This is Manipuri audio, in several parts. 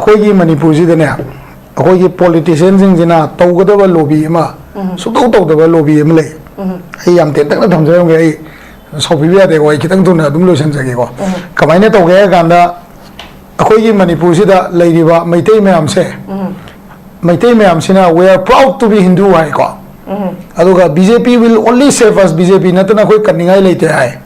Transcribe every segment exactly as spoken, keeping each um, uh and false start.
ꯑꯩꯈꯣꯏꯒꯤ ꯃꯅꯤꯄꯨꯔꯁꯤꯗꯅꯦ, ꯑꯩꯈꯣꯏꯒꯤ ꯄꯣꯂꯤꯇꯤꯁꯤꯌꯟꯁꯤꯡꯁꯤꯅ ꯇꯧꯒꯗꯕ ꯂꯣꯕꯤ ꯑꯃ, ꯁꯨꯡꯇꯧ ꯇꯧꯗꯕ ꯂꯣꯕꯤ ꯑꯃ ꯂꯩ꯫ ꯑꯩ ꯌꯥꯝ ꯇꯦꯟꯇꯛꯅ ꯊꯝꯖꯔꯝꯒꯦ, ꯑꯩ ꯁꯥꯎꯕꯤꯕ ꯌꯥꯗꯦꯀꯣ, ꯑꯩ ꯈꯤꯇꯪ ꯊꯨꯅ ꯑꯗꯨꯝ ꯂꯣꯏꯁꯤꯟꯖꯒꯦꯀꯣ꯫ ꯀꯃꯥꯏꯅ ꯇꯧꯒꯦ ꯍꯥꯏ ꯀꯥꯟꯗ, ꯑꯩꯈꯣꯏꯒꯤ ꯃꯅꯤꯄꯨꯔꯁꯤꯗ ꯂꯩꯔꯤꯕ ꯃꯩꯇꯩ ꯃꯌꯥꯝꯁꯦ, ꯃꯩꯇꯩ ꯃꯌꯥꯝꯁꯤꯅ "We are proud to be Hindu" ꯍꯥꯏꯀꯣ꯫ ꯑꯗꯨꯒ "B J P will only save us", B J P ꯅꯠꯇꯅ ꯑꯩꯈꯣꯏ ꯀꯟꯅꯤꯡꯉꯥꯏ ꯂꯩꯇꯦ ꯍꯥꯏ꯫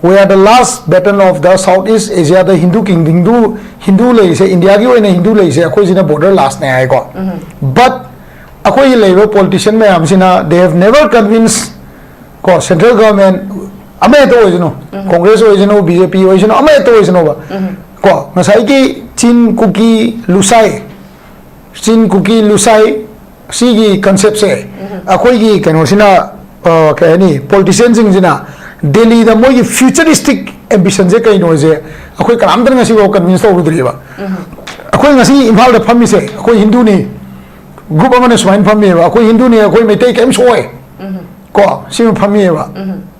"We are the last bastion of the South East Asia", the Hindu king-, Hindu, Hindu ꯂꯩꯔꯤꯁꯦ, ꯏꯟꯗꯤꯌꯥꯒꯤ ꯑꯣꯏꯅ ꯍꯤꯟꯗꯨ ꯂꯩꯔꯤꯁꯦ, ꯑꯩꯈꯣꯏꯁꯤꯅ border last ꯅꯦ ꯍꯥꯏꯀꯣ꯫ But ꯑꯩꯈꯣꯏꯒꯤ ꯂꯩꯔꯤꯕ politician ꯃꯌꯥꯝꯁꯤꯅ, they have never convinced ꯀꯣ, central government ꯑꯃ ꯍꯦꯛꯇ ꯑꯣꯏꯁꯅꯨ, ꯀꯣꯡꯒ꯭ꯔꯦꯁ ꯑꯣꯏꯁꯅꯨ, B J P ꯑꯣꯏꯁꯅꯨ, ꯑꯃ ꯍꯦꯛꯇ ꯑꯣꯏꯁꯅꯨꯕ꯫ ꯀꯣ, ꯉꯁꯥꯏꯒꯤ ꯆꯤꯟ, ꯀꯨꯀꯤ, ꯂꯨꯁꯥꯏ, ꯆꯤꯟ, ꯀꯨꯀꯤ, ꯂꯨꯁꯥꯏ, ꯁꯤꯒꯤ concept ꯁꯦ ꯑꯩꯈꯣꯏꯒꯤ ꯀꯩꯅꯣꯁꯤꯅ, ꯑ, ꯀꯩ ꯍꯥꯏꯅꯤ, politician ꯁꯤꯡꯁꯤꯅ ꯗꯦꯜꯂꯤꯗ ꯃꯣꯏꯒꯤ futuristic ambition ꯁꯦ ꯀꯩꯅꯣꯁꯦ ꯑꯩꯈꯣꯏ ꯀꯅꯥꯝꯇꯅ ꯉꯁꯤꯐꯥꯎ convince ꯇꯧꯔꯨꯗ꯭ꯔꯤꯕ꯫ ꯑꯩꯈꯣꯏ ꯉꯁꯤ ꯏꯝꯐꯥꯜꯗ ꯐꯝꯃꯤꯁꯦ ꯑꯩꯈꯣꯏ ꯍꯤꯟꯗꯨꯅꯤ, group ꯑꯃꯅ ꯁꯨꯃꯥꯏꯅ ꯐꯝꯃꯤꯕ, "ꯑꯩꯈꯣꯏ ꯍꯤꯟꯗꯨꯅꯤ, ꯑꯩꯈꯣꯏ ꯃꯩꯇꯩ ꯀꯔꯤꯝ ꯁꯣꯛꯑꯣꯏ"꯫ ꯀꯣ, ꯁꯤꯃ ꯐꯝꯃꯤꯕ꯫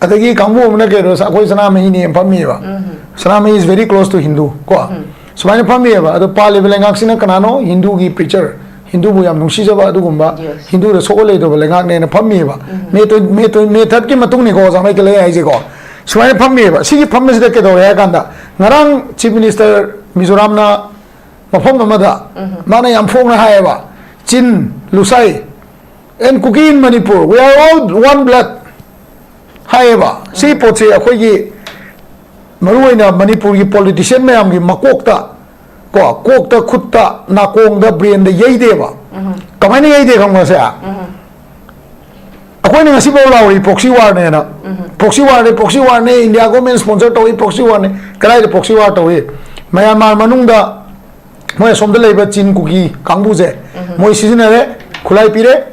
ꯑꯗꯒꯤ ꯀꯥꯡꯕꯨ ꯑꯃꯅ ꯀꯩꯅꯣ, "ꯑꯩꯈꯣꯏ ꯁꯅꯥꯃꯍꯤꯅꯤ" ꯐꯝꯃꯤꯕ꯫ ꯁꯅꯥꯃꯍꯤ is very close to Hindu ꯀꯣ꯫ ꯁꯨꯃꯥꯏꯅ ꯐꯝꯃꯤꯕ꯫ ꯑꯗꯣ ꯄꯥꯜꯂꯤꯕ ꯂꯩꯉꯥꯛꯁꯤꯅ ꯀꯅꯥꯅꯣ? ꯍꯤꯟꯗꯨꯒꯤ preacher, ꯍꯤꯟꯗꯨꯕꯨ ꯌꯥꯝ ꯅꯨꯡꯁꯤꯖꯕ ꯑꯗꯨꯒꯨꯝꯕ, Yes. ꯍꯤꯟꯗꯨꯗ ꯁꯣꯛꯍꯜꯂꯣꯏꯗꯕ ꯂꯩꯉꯥꯛꯅꯦꯅ ꯐꯝꯃꯤꯕ꯫ May twenty, May twenty, May third ꯀꯤ ꯃꯇꯨꯡꯅꯤꯀꯣ, ꯑꯣꯖꯥ ꯃꯥꯏꯀꯦꯜ, ꯑꯩ ꯍꯥꯏꯁꯦꯀꯣ꯫ ꯁꯨꯃꯥꯏꯅ ꯐꯝꯃꯤꯕ꯫ ꯁꯤꯒꯤ ꯐꯝꯕꯁꯤꯗ ꯀꯩꯗꯧꯔꯦ ꯍꯥꯏ ꯀꯥꯟꯗ, ꯉꯔꯥꯡ Chief Minister ꯃꯤꯖꯣꯔꯥꯝꯅ ꯃꯐꯝ ꯑꯃꯗ ꯃꯥꯅ ꯌꯥꯝ ꯐꯣꯡꯅ ꯍꯥꯏꯌꯦꯕ, "Chin, Lusai and Kuki in Manipur, we are all one blood" ꯍꯥꯏꯌꯦꯕ꯫ ꯁꯤ ꯄꯣꯠꯁꯦ ꯑꯩꯈꯣꯏꯒꯤ, ꯃꯔꯨꯑꯣꯏꯅ ꯃꯅꯤꯄꯨꯔꯒꯤ politician ꯃꯌꯥꯝꯒꯤ ꯃꯀꯣꯛꯇ ꯀꯣ, ꯀꯣꯛꯇ, ꯈꯨꯠꯇ, ꯅꯥꯀꯣꯡꯗ, brain ꯗ ꯌꯩꯗꯦꯕ꯫ ꯀꯃꯥꯏꯅ ꯌꯩꯗꯦ ꯈꯪꯕ꯭ꯔꯁꯦ? ꯑꯩꯈꯣꯏꯅ ꯉꯁꯤꯐꯥꯎ ꯂꯥꯎꯔꯤ proxy war ꯅꯦꯅ꯫ Proxy war ꯅꯦ, proxy war ꯅꯦ, India government sponsor ꯇꯧꯏ, proxy war ꯅꯦ꯫ ꯀꯗꯥꯏꯗ proxy war ꯇꯧꯏ? ꯃ꯭ꯌꯥꯟꯃꯥꯔ ꯃꯅꯨꯡꯗ ꯃꯣꯏ ꯑꯁꯣꯝꯗ ꯂꯩꯕ ꯆꯤꯟ ꯀꯨꯀꯤ ꯀꯥꯡꯕꯨꯁꯦ, ꯃꯣꯏ ꯁꯤꯖꯤꯟꯅꯔꯦ, ꯈꯨꯠꯂꯥꯏ ꯄꯤꯔꯦ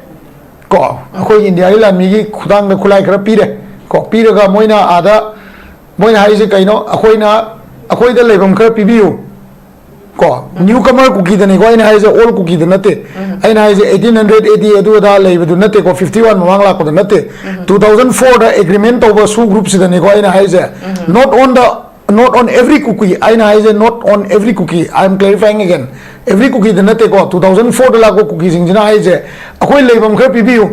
ꯀꯣ, ꯑꯩꯈꯣꯏꯒꯤ ꯏꯟꯗꯤꯌꯥꯒꯤ ꯂꯥꯟꯃꯤꯒꯤ ꯈꯨꯊꯥꯡꯗ ꯈꯨꯠꯂꯥꯏ ꯈꯔ ꯄꯤꯔꯦ ꯀꯣ, ꯄꯤꯔꯒ ꯃꯣꯏꯅ ꯑꯥꯗ, ꯃꯣꯏꯅ ꯍꯥꯏꯔꯤꯁꯦ ꯀꯩꯅꯣ? "ꯑꯩꯈꯣꯏꯅ, ꯑꯩꯈꯣꯏꯗ ꯂꯩꯐꯝ ꯈꯔ ꯄꯤꯕꯤꯌꯨ" ꯀꯣ꯫ Newcomer ꯀꯨꯀꯤꯗꯅꯤꯀꯣ ꯑꯩꯅ ꯍꯥꯏꯁꯦ, old ꯀꯨꯀꯤꯗ ꯅꯠꯇꯦ꯫ ꯑꯩꯅ ꯍꯥꯏꯁꯦ eighteen hundred A D ꯑꯗꯨ ꯑꯗꯥ ꯂꯩꯕꯗꯨ ꯅꯠꯇꯦꯀꯣ, fifty one ꯃꯃꯥꯡ ꯂꯥꯛꯄꯗꯨ ꯅꯠꯇꯦ꯫ Two thousand four ꯗ agreement ꯇꯧꯕ ꯁꯨ group ꯁꯤꯗꯅꯤꯀꯣ ꯑꯩꯅ ꯍꯥꯏꯁꯦ꯫ Not on the Not on every Kuki, ꯑꯩꯅ ꯍꯥꯏꯁꯦ not on every Kuki, I am clarifying again. Every Kuki ꯗ ꯅꯠꯇꯦꯀꯣ, two thousand four ꯗ ꯂꯥꯛꯄ ꯀꯨꯀꯤꯁꯤꯡꯁꯤꯅ ꯍꯥꯏꯁꯦ, ꯑꯩꯈꯣꯏ ꯂꯩꯐꯝ ꯈꯔ ꯄꯤꯕꯤꯌꯨ,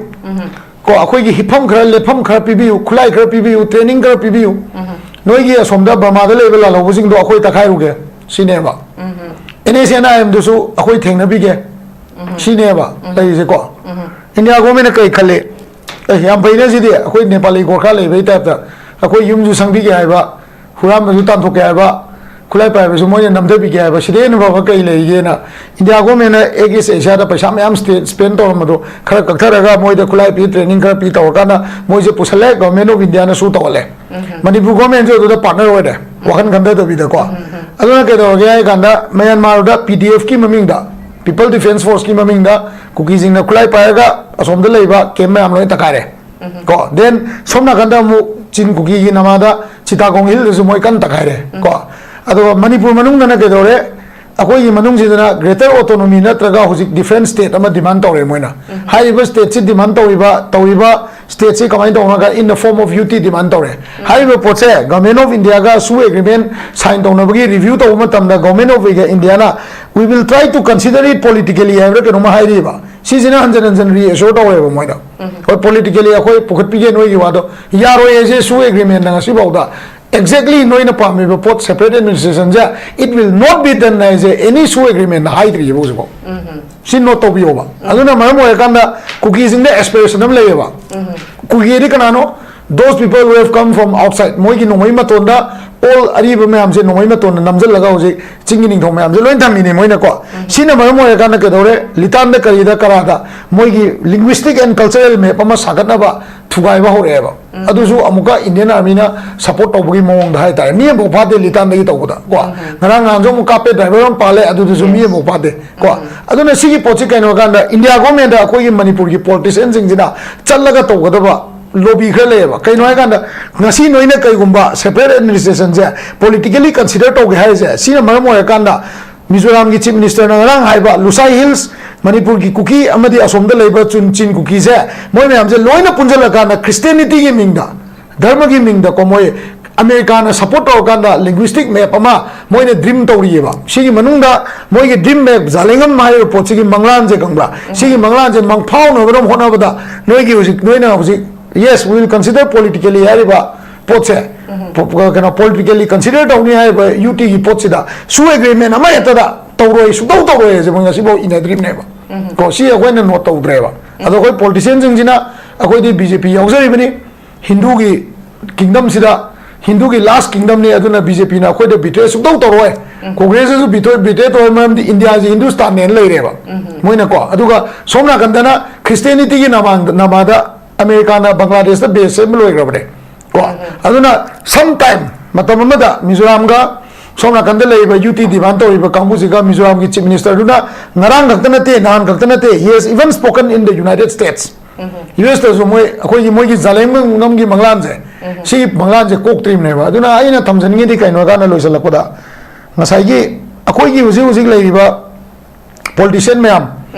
ꯀꯣ, ꯑꯩꯈꯣꯏꯒꯤ ꯍꯤꯞꯐꯝ ꯈꯔ, ꯂꯦꯞꯐꯝ ꯈꯔ ꯄꯤꯕꯤꯌꯨ, ꯈꯨꯠꯂꯥꯏ ꯈꯔ ꯄꯤꯕꯤꯌꯨ, training ꯈꯔ ꯄꯤꯕꯤꯌꯨ, ꯅꯣꯏꯒꯤ ꯑꯁꯣꯝꯗ ꯕꯔꯃꯥꯗ ꯂꯩꯕ ꯂꯥꯜꯍꯧꯕꯁꯤꯡꯗꯣ ꯑꯩꯈꯣꯏ ꯇꯛꯈꯥꯏꯔꯨꯒꯦ ꯁꯤꯅꯦꯕ꯫ NSCN IM ꯗꯨꯁꯨ ꯑꯩꯈꯣꯏ ꯊꯦꯡꯅꯕꯤꯒꯦ ꯁꯤꯅꯦꯕ ꯂꯩꯔꯤꯁꯦꯀꯣ꯫ ꯏꯟꯗꯤꯌꯥ ꯒꯣꯔꯃꯦꯟꯅ ꯀꯩ ꯈꯜꯂꯤ? ꯑꯦ, ꯌꯥꯝ ꯐꯩꯅꯦ ꯁꯤꯗꯤ, ꯑꯩꯈꯣꯏ ꯅꯦꯄꯥꯂꯤ ꯒꯣꯔꯈꯥ ꯂꯩꯕꯩ ꯇꯥꯏꯞꯇ ꯑꯩꯈꯣꯏ ꯌꯨꯝꯁꯨ ꯁꯪꯕꯤꯒꯦ ꯍꯥꯏꯕ, ꯍꯨꯔꯥꯟꯕꯁꯨ ꯇꯥꯟꯊꯣꯛꯀꯦ ꯍꯥꯏꯕ, ꯈꯨꯠꯂꯥꯏ ꯄꯥꯏꯕꯁꯨ ꯃꯣꯏꯅ ꯅꯝꯊꯕꯤꯒꯦ ꯍꯥꯏꯕ, ꯁꯤꯗꯩ ꯍꯦꯟꯅ ꯐꯕ ꯀꯩ ꯂꯩꯒꯦꯅ ꯏꯟꯗꯤꯌꯥ ꯒꯣꯔꯃꯦꯟꯅ ꯑꯦꯛ ꯏꯁ ꯑꯦꯁꯤꯌꯥꯗ ꯄꯩꯁꯥ ꯃꯌꯥꯝ ꯁ꯭ꯇꯦ-, ꯁ꯭ꯄꯦꯟ ꯇꯧꯔꯝꯕꯗꯣ ꯈꯔ ꯀꯛꯊꯔꯒ ꯃꯣꯏꯗ ꯈꯨꯠꯂꯥꯏ ꯄꯤ, training ꯈꯔ ꯄꯤ ꯇꯧꯔꯀꯥꯟꯗ ꯃꯣꯏꯁꯦ ꯄꯨꯁꯜꯂꯦ, Government of India ꯅ ꯁꯨ ꯇꯧꯍꯜꯂꯦ꯫ ꯃꯅꯤꯄꯨꯔ ꯒꯣꯔꯃꯦꯟꯁꯨ ꯑꯗꯨꯗ partner ꯑꯣꯏꯔꯦ, ꯋꯥꯈꯜ ꯈꯟꯊꯗꯕꯤꯗꯀꯣ꯫ ꯑꯗꯨꯅ ꯀꯩꯗꯧꯔꯒꯦ ꯍꯥꯏ ꯀꯥꯟꯗ ꯃ꯭ꯌꯥꯟꯃꯥꯔꯗ P D F ꯀꯤ ꯃꯃꯤꯡꯗ, People Defence Force ꯀꯤ ꯃꯃꯤꯡꯗ ꯀꯨꯀꯤꯁꯤꯡꯅ ꯈꯨꯠꯂꯥꯏ ꯄꯥꯏꯔꯒ ꯑꯁꯣꯝꯗ ꯂꯩꯕ camp ꯃꯌꯥꯝ ꯂꯣꯏ ꯇꯛꯈꯥꯏꯔꯦ꯫ ꯀꯣ, then ꯁꯣꯝ ꯅꯥꯀꯟꯗ ꯑꯃꯨꯛ ꯆꯤꯟ ꯀꯨꯀꯤꯒꯤ ꯅꯃꯥꯗ ꯆꯤꯇꯥꯒꯣꯡ ꯍꯤꯜꯗꯁꯨ ꯃꯣꯏ ꯀꯟꯅ ꯇꯛꯈꯥꯏꯔꯦ꯫ ꯀꯣ, ꯑꯗꯨꯒ ꯃꯅꯤꯄꯨꯔ ꯃꯅꯨꯡꯗꯅ ꯀꯩꯗꯧꯔꯦ? ꯑꯩꯈꯣꯏꯒꯤ ꯃꯅꯨꯡꯁꯤꯗꯅ greater autonomy ꯅꯠꯇ꯭ꯔꯒ ꯍꯧꯖꯤꯛ different state ꯑꯃ demand ꯇꯧꯔꯦ ꯃꯣꯏꯅ꯫ ꯍꯥꯏꯔꯤꯕ state ꯁꯤ demand ꯇꯧꯔꯤꯕ, ꯇꯧꯔꯤꯕ state ꯁꯤ ꯀꯃꯥꯏꯅ ꯇꯧꯅꯣ ꯍꯥꯏꯔꯒ in the form of U T demand ꯇꯧꯔꯦ꯫ ꯍꯥꯏꯔꯤꯕ ꯄꯣꯠꯁꯦ Government of India ꯒ ꯁꯨ agreement sign ꯇꯧꯅꯕꯒꯤ review ꯇꯧꯕ ꯃꯇꯝꯗ Government of India ꯅ "We will try to consider it politically" ꯍꯥꯏꯕ꯭ꯔꯥ ꯀꯩꯅꯣꯝꯃ ꯍꯥꯏꯔꯤꯕ꯫ ꯁꯤꯁꯤꯅ ꯍꯟꯖꯟ ꯍꯟꯖꯟ reassure ꯇꯧꯔꯦꯕ ꯃꯣꯏꯗ꯫ ꯍꯣꯏ, politically ꯑꯩꯈꯣꯏ ꯄꯨꯈꯠꯄꯤꯒꯦ ꯅꯣꯏꯒꯤ ꯋꯥꯗꯣ꯫ ꯌꯥꯔꯣꯏ ꯍꯥꯏꯁꯦ ꯁꯨ agreement ꯅ ꯉꯁꯤꯐꯥꯎꯗ exactly ꯅꯣꯏꯅ ꯄꯥꯝꯃꯤꯕ ꯄꯣꯠ separate administration say, "It will not be done" ꯍꯥꯏꯁꯦ any ꯁꯨ agreement ꯅ ꯍꯥꯏꯗ꯭ꯔꯤꯕ ꯍꯧꯖꯤꯛꯐꯥꯎ꯫ ꯁꯤ note ꯇꯧꯕꯤꯌꯣꯕ꯫ ꯑꯗꯨꯅ ꯃꯔꯝ ꯑꯣꯏꯔꯀꯥꯟꯗ ꯀꯨꯀꯤꯁꯤꯡꯗ aspiration ꯑꯃ ꯂꯩꯌꯦꯕ꯫ ꯀꯨꯀꯤꯗꯤ ꯀꯅꯥꯅꯣ? Those people who have come from outside. ꯃꯣꯏꯒꯤ ꯅꯣꯡꯃꯩ ꯃꯇꯣꯟꯗ all ꯑꯔꯤꯕ ꯃꯌꯥꯝꯁꯦ ꯅꯣꯡꯃꯩ ꯃꯇꯣꯟꯗ ꯅꯝꯁꯤꯜꯂꯒ ꯍꯧꯖꯤꯛ ꯆꯤꯡꯒꯤ ꯅꯤꯡꯊꯧ ꯃꯌꯥꯝꯁꯦ ꯂꯣꯏ ꯊꯝꯃꯤꯅꯦ ꯃꯣꯏꯅꯀꯣ꯫ ꯁꯤꯅ ꯃꯔꯝ ꯑꯣꯏꯔꯀꯥꯟꯗ ꯀꯩꯗꯧꯔꯦ? ꯂꯤꯇꯥꯟꯗ ꯀꯔꯤꯗ ꯀꯔꯥꯗ ꯃꯣꯏꯒꯤ linguistic and cultural map ꯑꯃ ꯁꯥꯒꯠꯅꯕ ꯊꯨꯒꯥꯏꯕ ꯍꯧꯔꯛꯑꯦꯕ꯫ ꯑꯗꯨꯁꯨ ꯑꯃꯨꯛꯀ Indian Army ꯅ support ꯇꯧꯕꯒꯤ ꯃꯑꯣꯡꯗ ꯍꯥꯏꯇꯥꯔꯦ꯫ ꯃꯤ ꯑꯃꯐꯥꯎ ꯐꯥꯗꯦ ꯂꯤꯇꯥꯟꯗꯒꯤ ꯇꯧꯕꯗ ꯀꯣ꯫ ꯉꯔꯥꯡ ꯅꯍꯥꯟꯁꯨ ꯑꯃꯨꯛ ꯀꯥꯞꯄꯦ, driver ꯑꯃ ꯄꯥꯜꯂꯦ, ꯑꯗꯨꯗꯁꯨ ꯃꯤ ꯑꯃꯐꯥꯎ ꯐꯥꯗꯦ ꯀꯣ꯫ ꯑꯗꯨꯅ ꯁꯤꯒꯤ ꯄꯣꯠꯁꯤ ꯀꯩꯅꯣ ꯍꯥꯏꯀꯥꯟꯗ India government ꯗ ꯑꯩꯈꯣꯏꯒꯤ ꯃꯅꯤꯄꯨꯔꯒꯤ politician ꯁꯤꯡꯁꯤꯅ ꯆꯠꯂꯒ ꯇꯧꯒꯗꯕ lobby ꯈꯔ ꯂꯩꯌꯦꯕ꯫ ꯀꯩꯅꯣ ꯍꯥꯏꯀꯥꯟꯗ ꯉꯁꯤ ꯅꯣꯏꯅ ꯀꯩꯒꯨꯝꯕ separate administration ꯁꯦ politically consider ꯇꯧꯒꯦ ꯍꯥꯏꯔꯤꯁꯦ, ꯁꯤꯅ ꯃꯔꯝ ꯑꯣꯏꯔꯀꯥꯟꯗ ꯃꯤꯖꯣꯔꯥꯝꯒꯤ Chief Minister ꯅ ꯉꯔꯥꯡ ꯍꯥꯏꯕ ꯂꯨꯁꯥꯏ ꯍꯤꯜꯁ, ꯃꯅꯤꯄꯨꯔꯒꯤ ꯀꯨꯀꯤ ꯑꯃꯗꯤ ꯑꯁꯣꯝꯗ ꯂꯩꯕ ꯆꯨꯟ ꯆꯤꯟ ꯀꯨꯀꯤꯁꯦ, ꯃꯣꯏ ꯃꯌꯥꯝꯁꯦ ꯂꯣꯏꯅ ꯄꯨꯟꯁꯤꯜꯂꯀꯥꯟꯗ Christianity ꯒꯤ ꯃꯤꯡꯗ, ꯙꯔꯃꯒꯤ ꯃꯤꯡꯗꯀꯣ, ꯃꯣꯏ ꯑꯃꯦꯔꯤꯀꯥꯅ ꯁꯄꯣꯔꯠ ꯇꯧꯔꯀꯥꯟꯗ ꯂꯤꯡꯒ꯭ꯋꯤꯁꯇꯤꯛ ꯃꯦꯞ ꯑꯃ ꯃꯣꯏꯅ ꯗ꯭ꯔꯤꯝ ꯇꯧꯔꯤꯑꯕ꯫ ꯁꯤꯒꯤ ꯃꯅꯨꯡꯗ ꯃꯣꯏꯒꯤ ꯗ꯭ꯔꯤꯝ ꯃꯦꯞ, ꯖꯥꯂꯦꯡꯉꯝ ꯍꯥꯏꯔꯤꯕ ꯄꯣꯠꯁꯤꯒꯤ ꯃꯪꯂꯥꯟꯁꯦ ꯈꯪꯕ꯭ꯔꯥ? ꯁꯤꯒꯤ ꯃꯪꯂꯥꯟꯁꯦ ꯃꯪꯐꯥꯎꯅꯕꯅ ꯍꯣꯠꯅꯕꯗ ꯅꯣꯏꯒꯤ ꯍꯧꯖꯤꯛ, ꯅꯣꯏꯅ ꯍꯧꯖꯤꯛ "Yes, we will consider politically" ꯍꯥꯏꯔꯤꯕ ꯄꯣꯠꯁꯦ, ꯄꯣ-, ꯀꯩꯅꯣ, "Politically consider ꯇꯧꯅꯤ" ꯍꯥꯏꯔꯤꯕ ꯌꯨ ꯇꯤꯒꯤ ꯄꯣꯠꯁꯤꯗ ꯁꯨ ꯑꯦꯒ꯭ꯔꯤꯃꯦꯟ ꯑꯃ ꯍꯦꯛꯇꯗ ꯇꯧꯔꯣꯏ, ꯁꯨꯡꯇꯧ ꯇꯧꯔꯣꯏ ꯍꯥꯏꯁꯦ ꯃꯣꯏ ꯉꯁꯤꯐꯥꯎ ꯏꯅꯗ꯭ꯔꯤꯕꯅꯦꯕ꯫ ꯀꯣ, ꯁꯤ ꯑꯩꯈꯣꯏꯅ ꯅꯣꯠ ꯇꯧꯗ꯭ꯔꯦꯕ꯫ ꯑꯗꯣ ꯑꯩꯈꯣꯏ ꯄꯣꯂꯤꯇꯤꯁꯤꯌꯥꯟꯁꯤꯡꯁꯤꯅ, ꯑꯩꯈꯣꯏꯗꯤ ꯕꯤ ꯖꯦ ꯄꯤ ꯌꯥꯎꯖꯔꯤꯕꯅꯤ, ꯍꯤꯟꯗꯨꯒꯤ ꯀꯤꯡꯗꯝꯁꯤꯗ, ꯍꯤꯟꯗꯨꯒꯤ ꯂꯥꯁ ꯀꯤꯡꯗꯝꯅꯤ, ꯑꯗꯨꯅ ꯕꯤ ꯖꯦ ꯄꯤꯅ ꯑꯩꯈꯣꯏꯗ ꯕꯤꯇ꯭ꯔꯦ ꯁꯨꯡꯇꯧ ꯇꯧꯔꯣꯏ꯫ ꯀꯣꯡꯒ꯭ꯔꯦꯁꯇꯁꯨ ꯕꯤꯇ꯭ꯔꯦ, ꯕꯤꯇ꯭ꯔꯦ ꯇꯧꯔꯣꯏ, ꯃꯔꯝꯗꯤ ꯏꯟꯗꯤꯌꯥꯁꯤ ꯍꯤꯟꯗꯨꯁꯇꯥꯟꯅꯦꯅ ꯂꯩꯔꯦꯕ ꯃꯣꯏꯅꯀꯣ꯫ ꯑꯗꯨꯒ ꯁꯣꯝ ꯅꯥꯀꯟꯗꯅ ꯈ꯭ꯔꯤꯁꯇꯦꯅꯤꯇꯤꯒꯤ ꯅꯃꯥꯡꯗ, ꯅꯃꯥꯗ ꯑꯃꯦꯔꯤꯀꯥꯅ ꯕꯪꯒ꯭ꯂꯥꯗꯦꯁꯇ ꯕꯦꯁ ꯁꯦꯝꯕ ꯂꯣꯏꯈ꯭ꯔꯕꯅꯦ꯫ ꯀꯣ, ꯑꯗꯨꯅ ꯁꯝ ꯇꯥꯏꯝ, ꯃꯇꯝ ꯑꯃꯗ ꯃꯤꯖꯣꯔꯥꯝꯒ ꯁꯣꯝ ꯅꯥꯀꯟꯗ ꯂꯩꯔꯤꯕ ꯌꯨ ꯇꯤ ꯗꯤꯃꯥꯟ ꯇꯧꯔꯤꯕ ꯀꯥꯡꯕꯨꯁꯤꯒ ꯃꯤꯖꯣꯔꯥꯝꯒꯤ ꯆꯤꯐ ꯃꯤꯅꯤꯁꯇꯔꯗꯨꯅ ꯉꯔꯥꯡ ꯈꯛꯇ ꯅꯠꯇꯦ, ꯅꯍꯥꯟ ꯈꯛꯇ ꯅꯠꯇꯦ, he has even spoken in the United States꯫ U ꯑꯦꯁꯇꯁꯨ ꯃꯣꯏ, ꯑꯩꯈꯣꯏꯒꯤ, ꯃꯣꯏꯒꯤ ꯖꯥꯂꯦꯡꯉꯝꯒꯤ ꯃꯪꯂꯥꯟꯁꯦ, ꯁꯤꯒꯤ ꯃꯪꯂꯥꯟꯁꯦ ꯀꯣꯛꯇ꯭ꯔꯤꯕꯅꯦꯕ꯫ ꯑꯗꯨꯅ ꯑꯩꯅ ꯊꯝꯖꯅꯤꯡꯉꯤꯗꯤ ꯀꯩꯅꯣ ꯍꯥꯏ ꯀꯥꯟꯗ, ꯂꯣꯏꯁꯤꯜꯂꯛꯄꯗ, ꯉꯁꯥꯏꯒꯤ ꯑꯩꯈꯣꯏꯒꯤ ꯍꯧꯖꯤꯛ ꯍꯧꯖꯤꯛ ꯂꯩꯔꯤꯕ ꯄꯣꯂꯤꯇꯤꯁꯤꯌꯥꯟ ꯃꯌꯥꯝ,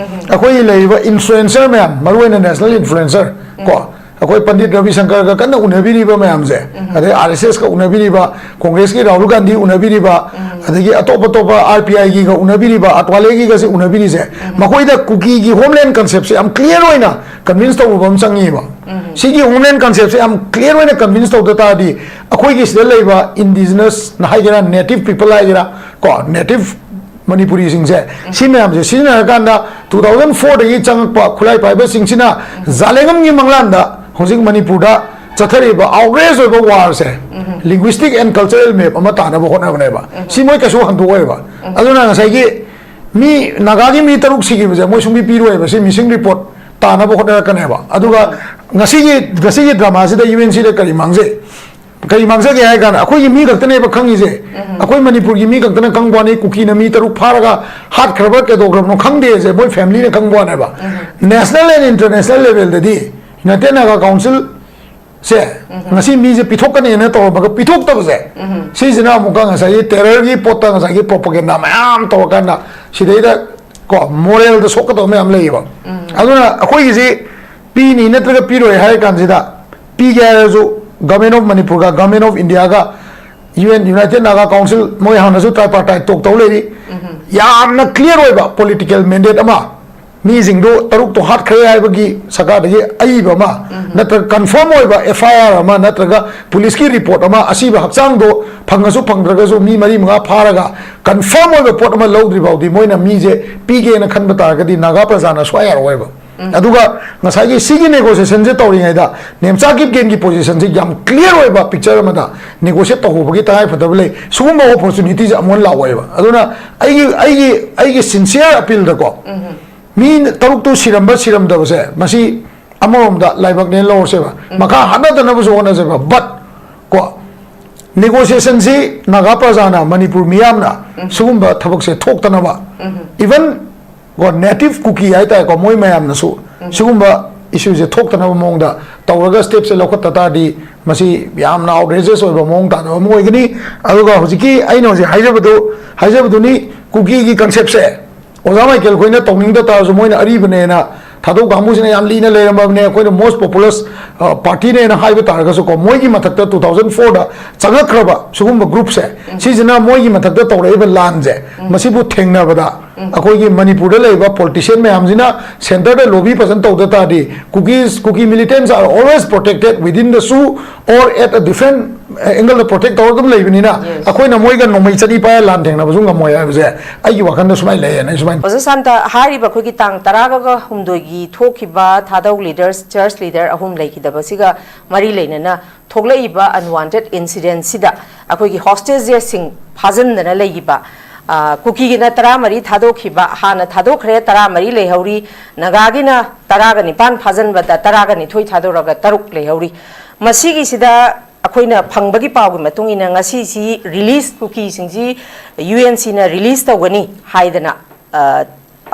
ꯑꯩꯈꯣꯏꯒꯤ ꯂꯩꯔꯤꯕ ꯏꯟꯐ꯭ꯂꯨꯑꯦꯟꯁꯔ ꯃꯌꯥꯝ, ꯃꯔꯨꯑꯣꯏꯅ ꯅꯦꯁꯅꯦꯜ ꯏꯟꯐ꯭ꯂꯨꯑꯦꯟꯁꯔ ꯀꯣ, ꯑꯩꯈꯣꯏ ꯄꯟꯗꯤꯠ ꯔꯕꯤ ꯁꯪꯀꯔꯒ ꯀꯟꯅ ꯎꯅꯕꯤꯔꯤꯕ ꯃꯌꯥꯝꯁꯦ, ꯑꯗꯩ ꯑꯥꯔ ꯑꯦꯁ ꯑꯦꯁꯀ ꯎꯅꯕꯤꯔꯤꯕ, ꯀꯣꯡꯒ꯭ꯔꯦꯁꯀꯤ ꯔꯥꯍꯨꯜ ꯒꯥꯟꯙꯤ ꯎꯅꯕꯤꯔꯤꯕ, ꯑꯗꯒꯤ ꯑꯇꯣꯞ ꯑꯇꯣꯞꯄ ꯑꯥꯔ ꯄꯤ ꯑꯥꯏꯒꯤꯒ ꯎꯅꯕꯤꯔꯤꯕ, ꯑꯇ꯭ꯋꯥꯂꯦꯒꯤꯒꯁꯦ ꯎꯅꯕꯤꯔꯤꯁꯦ, ꯃꯈꯣꯏꯗ ꯀꯨꯀꯤꯒꯤ ꯍꯣꯝꯂꯦꯟ ꯀꯟꯁꯦꯞꯁꯦ ꯌꯥꯝ ꯀ꯭ꯂꯤꯌꯥꯔ ꯑꯣꯏꯅ ꯀꯟꯚꯤꯟꯁ ꯇꯧꯕ ꯑꯃ ꯆꯪꯉꯤꯕ꯫ ꯁꯤꯒꯤ ꯍꯣꯝꯂꯦꯟ ꯀꯟꯁꯦꯞꯁꯦ ꯌꯥꯝ ꯀ꯭ꯂꯤꯌꯥꯔ ꯑꯣꯏꯅ ꯀꯟꯚꯤꯟꯁ ꯇꯧꯗ ꯇꯥꯔꯗꯤ, ꯑꯩꯈꯣꯏꯒꯤ ꯁꯤꯗ ꯂꯩꯕ ꯏꯟꯗꯤꯖꯤꯅꯁ ꯍꯥꯏꯒꯦꯔꯥ, ꯅꯦꯇꯤꯚ ꯄꯤꯄꯜ ꯍꯥꯏꯒꯦꯔꯥ, ꯀꯣ, ꯅꯦꯇꯤꯚ ꯃꯅꯤꯄꯨꯔꯤꯁꯤꯡꯁꯦ, ꯁꯤ ꯃꯌꯥꯝꯁꯦ ꯁꯤꯖꯤꯟꯅꯔꯀꯥꯟꯗ, ꯇꯨ ꯊꯥꯎꯖꯟ ꯐꯣꯔꯗꯒꯤ ꯆꯪꯉꯛꯄ ꯈꯨꯠꯂꯥꯏ ꯄꯥꯏꯕꯁꯤꯡꯁꯤꯅ ꯖꯥꯂꯦꯡꯉꯝꯒꯤ ꯃꯪꯂꯥꯟꯗ ꯍꯧꯖꯤꯛ ꯃꯅꯤꯄꯨꯔꯗ ꯆꯠꯊꯔꯤꯕ ꯑꯥꯎꯠꯔꯦꯖ ꯑꯣꯏꯕ ꯋꯥꯔꯁꯦ, ꯂꯤꯡꯒ꯭ꯋꯤꯁꯇꯤꯛ ꯑꯦꯟ ꯀꯜꯆꯔꯦꯜ ꯃꯦꯞ ꯑꯃ ꯇꯥꯅꯕ ꯍꯣꯠꯅꯕꯅꯦꯕ꯫ ꯁꯤ ꯃꯣꯏ ꯀꯩꯁꯨ ꯍꯟꯗꯣꯛꯑꯣꯏꯕ꯫ ꯑꯗꯨꯅ ꯉꯁꯥꯏꯒꯤ ꯃꯤ, ꯅꯥꯒꯥꯒꯤ ꯃꯤ ꯇꯔꯨꯛ ꯁꯤꯈꯤꯕꯁꯦ ꯃꯣꯏ ꯁꯨꯡꯄꯤ ꯄꯤꯔꯣꯏꯕ꯫ ꯁꯤ ꯃꯤꯁꯤꯡ ꯔꯤꯄꯣꯔꯠ ꯇꯥꯅꯕ ꯍꯣꯠꯅꯔꯛꯀꯅꯦꯕ꯫ ꯑꯗꯨꯒ ꯉꯁꯤꯒꯤ, ꯉꯁꯤꯒꯤ ꯗ꯭ꯔꯃꯥꯁꯤꯗ ꯌꯨ ꯑꯦꯟ ꯁꯤꯗ ꯀꯔꯤ ꯃꯥꯡꯖꯩ? ꯀꯔꯤ ꯃꯥꯡꯖꯒꯦ ꯍꯥꯏ ꯀꯥꯟꯗ, ꯑꯩꯈꯣꯏꯒꯤ ꯃꯤ ꯈꯛꯇꯅꯦꯕ ꯈꯪꯉꯤꯁꯦ꯫ ꯑꯩꯈꯣꯏ ꯃꯅꯤꯄꯨꯔꯒꯤ ꯃꯤ ꯈꯛꯇꯅ ꯈꯪꯕ ꯋꯥꯅꯤ, ꯀꯨꯀꯤꯅ ꯃꯤ ꯇꯔꯨꯛ ꯐꯥꯔꯒ ꯍꯥꯠꯈ꯭ꯔꯕ ꯀꯩꯗꯧꯈ꯭ꯔꯕꯅꯣ ꯈꯪꯗꯦꯁꯦ ꯃꯣꯏ ꯐꯦꯃꯤꯂꯤꯅ ꯈꯪꯕ ꯋꯥꯅꯦꯕ꯫ National and international levelꯗꯗꯤ United Naga Councilꯁꯦ ꯉꯁꯤ ꯃꯤꯁꯦ ꯄꯤꯊꯣꯛꯀꯅꯦꯅ ꯇꯧꯔꯝꯃꯒ ꯄꯤꯊꯣꯛꯇꯕꯁꯦ, ꯁꯤꯁꯤꯅ ꯑꯃꯨꯛꯀ ꯉꯁꯥꯏꯒꯤ ꯇꯦꯔꯔꯒꯤ ꯄꯣꯠꯇ ꯉꯁꯥꯏꯒꯤ ꯄ꯭ꯔꯣꯄꯒꯦꯟꯗꯥ ꯃꯌꯥꯝ ꯇꯧꯔꯀꯥꯟꯗ ꯁꯤꯗꯩꯗ ꯀꯣ, ꯃꯣꯔꯦꯜꯗ ꯁꯣꯛꯀꯗꯕ ꯃꯌꯥꯝ ꯂꯩꯌꯦꯕ꯫ ꯑꯗꯨꯅ ꯑꯩꯈꯣꯏꯒꯤꯁꯤ ꯄꯤꯅꯤ ꯅꯠꯇ꯭ꯔꯒ ꯄꯤꯔꯣꯏ ꯍꯥꯏꯔ ꯀꯥꯟꯁꯤꯗ, ꯄꯤꯒꯦ ꯍꯥꯏꯔꯁꯨ Government of Manipurꯒ Government of Indiaꯒ UN, United Naga Council, ꯃꯣꯏ ꯍꯥꯟꯅꯁꯨ tripartite talk ꯇꯧ ꯂꯩꯔꯤ꯫ ꯌꯥꯝꯅ clear ꯑꯣꯏꯕ political mandate ꯑꯃ, ꯃꯤꯁꯤꯡꯗꯣ ꯇꯔꯨꯛꯇꯣ ꯍꯥꯠꯈ꯭ꯔꯦ ꯍꯥꯏꯕꯒꯤ ꯁꯔꯀꯥꯔꯗꯒꯤ ꯑꯏꯕ ꯑꯃ, ꯅꯠꯇ꯭ꯔꯒ confirm ꯑꯣꯏꯕ FIR ꯑꯃ, ꯅꯠꯇ꯭ꯔꯒ ꯄꯨꯂꯤꯁꯀꯤ report ꯑꯃ, ꯑꯁꯤꯕ ꯍꯛꯆꯥꯡꯗꯣ ꯐꯪꯉꯁꯨ ꯐꯪꯗ꯭ꯔꯒꯁꯨ ꯃꯤ ꯃꯔꯤ ꯃꯉꯥ ꯐꯥꯔꯒ confirm ꯑꯣꯏꯕ ꯄꯣꯠ ꯑꯃ ꯂꯧꯗ꯭ꯔꯤ ꯐꯥꯎꯗꯤ ꯃꯣꯏꯅ ꯃꯤꯁꯦ ꯄꯤꯒꯦꯅ ꯈꯟꯕ ꯇꯥꯔꯒꯗꯤ ꯅꯥꯒꯥ ꯄ꯭ꯔꯖꯥꯅ ꯁꯨꯡꯌꯥ ꯌꯥꯔꯛꯑꯣꯏꯕ꯫ ꯑꯗꯨꯒ ꯉꯁꯥꯏꯒꯤ ꯁꯤꯒꯤ negotiationꯁꯦ ꯇꯧꯔꯤꯉꯩꯗ ꯅꯦꯝꯆꯥ ꯀꯤꯞꯒꯦꯟꯒꯤ positionꯁꯦ ꯌꯥꯝ clear ꯑꯣꯏꯕ picture ꯑꯃꯗ negotiate ꯇꯧꯍꯧꯕꯒꯤ ꯇꯉꯥꯏ ꯐꯗꯕ ꯂꯩ꯫ ꯁꯤꯒꯨꯝꯕ opportunityꯁꯦ ꯑꯃꯨꯛ ꯍꯟꯅ ꯂꯥꯛꯑꯣꯏꯕ꯫ ꯑꯗꯨꯅ ꯑꯩꯒꯤ, ꯑꯩꯒꯤ, ꯑꯩꯒꯤ sincere appealꯗꯀꯣ, ꯃꯤ ꯇꯔꯨꯛꯇꯨ ꯁꯤꯔꯝꯕ ꯁꯤꯔꯝꯗꯕꯁꯦ, ꯃꯁꯤ ꯑꯃꯔꯣꯝꯗ ꯂꯥꯏꯕꯛꯅꯦꯅ ꯂꯧꯔꯁꯦꯕ, ꯃꯈꯥ ꯍꯟꯅꯗꯅꯕꯁꯨ ꯍꯣꯠꯅꯁꯦꯕ, but ꯀꯣ, negotiationꯁꯤ ꯅꯥꯒꯥ ꯄ꯭ꯔꯖꯥꯅ, ꯃꯅꯤꯄꯨꯔ ꯃꯤꯌꯥꯝꯅ ꯁꯤꯒꯨꯝꯕ ꯊꯕꯛꯁꯦ ꯊꯣꯛꯇꯅꯕ, even ꯀꯣ, native ꯀꯨꯀꯤ ꯍꯥꯏꯇꯥꯔꯦꯀꯣ, ꯃꯣꯏ ꯃꯌꯥꯝꯅꯁꯨ ꯁꯤꯒꯨꯝꯕ issueꯁꯦ ꯊꯣꯛꯇꯅꯕ ꯃꯑꯣꯡꯗ ꯇꯧꯔꯒ stepꯁꯦ ꯂꯧꯈꯠꯇ ꯇꯥꯔꯗꯤ ꯃꯁꯤ ꯌꯥꯝꯅ outrageous ꯑꯣꯏꯕ ꯃꯑꯣꯡ ꯇꯥꯗꯕ ꯑꯃ ꯑꯣꯏꯒꯅꯤ꯫ ꯑꯗꯨꯒ ꯍꯧꯖꯤꯛꯀꯤ ꯑꯩꯅ ꯍꯧꯖꯤꯛ ꯍꯥꯏꯖꯕꯗꯨ, ꯍꯥꯏꯖꯕꯗꯨꯅꯤ, ꯀꯨꯀꯤꯒꯤ conceptꯁꯦ ꯑꯣꯖꯥ ꯃꯥꯏꯀꯦꯜ ꯈꯣꯏꯅ ꯇꯧꯅꯤꯡꯗ ꯇꯥꯔꯁꯨ, ꯃꯣꯏꯅ ꯑꯔꯤꯕꯅꯦꯅ, ꯊꯥꯗꯧ ꯀꯥꯡꯕꯨꯁꯤꯅ ꯌꯥꯝ ꯂꯤꯅ ꯂꯩꯔꯝꯃꯕꯅꯦ, ꯑꯩꯈꯣꯏꯅ most populous, ꯑ, partyꯅꯦꯅ ꯍꯥꯏꯕ ꯇꯥꯔꯒꯁꯨꯀꯣ, ꯃꯣꯏꯒꯤ ꯃꯊꯛꯇ two thousand fourꯗ ꯆꯪꯉꯛꯈ꯭ꯔꯕ ꯁꯤꯒꯨꯝꯕ groupꯁꯦ, ꯁꯤꯁꯤꯅ ꯃꯣꯏꯒꯤ ꯃꯊꯛꯇ ꯇꯧꯔꯛꯏꯕ ꯂꯥꯟꯁꯦ, ꯃꯁꯤꯕꯨ ꯊꯦꯡꯅꯕꯗ ꯑꯩꯈꯣꯏꯒꯤ ꯃꯅꯤꯄꯨꯔꯗ ꯂꯩꯔꯤꯕ politician ꯃꯌꯥꯝꯁꯤꯅ centreꯗ lobby ꯐꯖꯅ ꯇꯧꯗ ꯇꯥꯔꯗꯤ, Kukis, Kuki militants are always protected within the zoo or at a different angleꯗ protect ꯇꯧꯔ ꯑꯗꯨꯝ ꯂꯩꯕꯅꯤꯅ, ꯑꯩꯈꯣꯏꯅ ꯃꯣꯏꯒ ꯅꯣꯡꯃꯩ ꯆꯅꯤ ꯄꯥꯏꯔ ꯂꯥꯟ ꯊꯦꯡꯅꯕꯁꯨ ꯉꯝꯃꯣꯏ ꯍꯥꯏꯕꯁꯦ ꯑꯩꯒꯤ ꯋꯥꯈꯜꯗ ꯁꯨꯃꯥꯏꯅ ꯂꯩꯌꯦꯅ ꯑꯩ ꯁꯨꯃꯥꯏꯅ ꯑꯣꯖꯥ ꯁꯥꯟꯇ, ꯍꯥꯏꯔꯤꯕ ꯑꯩꯈꯣꯏꯒꯤ ꯇꯥꯡ ꯇꯔꯥꯒ ꯍꯨꯝꯗꯣꯏꯒꯤ ꯊꯣꯛꯈꯤꯕ ꯊꯥꯗꯧ leaders, church leader ꯑꯍꯨꯝ ꯂꯩꯈꯤꯗꯕꯁꯤꯒ ꯃꯔꯤ ꯂꯩꯅꯅ ꯊꯣꯛꯂꯛꯏꯕ unwanted incidentꯁꯤꯗ ꯑꯩꯈꯣꯏꯒꯤ hostagesꯁꯤꯡ ꯐꯥꯖꯤꯟꯗꯅ ꯂꯩꯈꯤꯕ, ꯑ, ꯀꯨꯀꯤꯒꯤꯅ ꯇꯔꯥꯃꯔꯤ ꯊꯥꯗꯣꯛꯈꯤꯕ, ꯍꯥꯟꯅ ꯊꯥꯗꯣꯛꯈ꯭ꯔꯦ ꯇꯔꯥꯃꯔꯤ ꯂꯩꯍꯧꯔꯤ, ꯅꯥꯒꯥꯒꯤꯅ ꯇꯔꯥꯒ ꯅꯤꯄꯥꯟ ꯐꯥꯖꯤꯟꯕꯗ ꯇꯔꯥꯒ ꯅꯤꯊꯣꯏ ꯊꯥꯗꯣꯔꯒ ꯇꯔꯨꯛ ꯂꯩꯍꯧꯔꯤ꯫ ꯃꯁꯤꯒꯤꯁꯤꯗ ꯑꯩꯈꯣꯏꯅ ꯐꯪꯕꯒꯤ ꯄꯥꯎꯒꯤ ꯃꯇꯨꯡ ꯏꯟꯅ ꯉꯁꯤꯁꯤ release, ꯀꯨꯀꯤꯁꯤꯡꯁꯤ UNCꯅ release ꯇꯧꯒꯅꯤ ꯍꯥꯏꯗꯅ, ꯑ,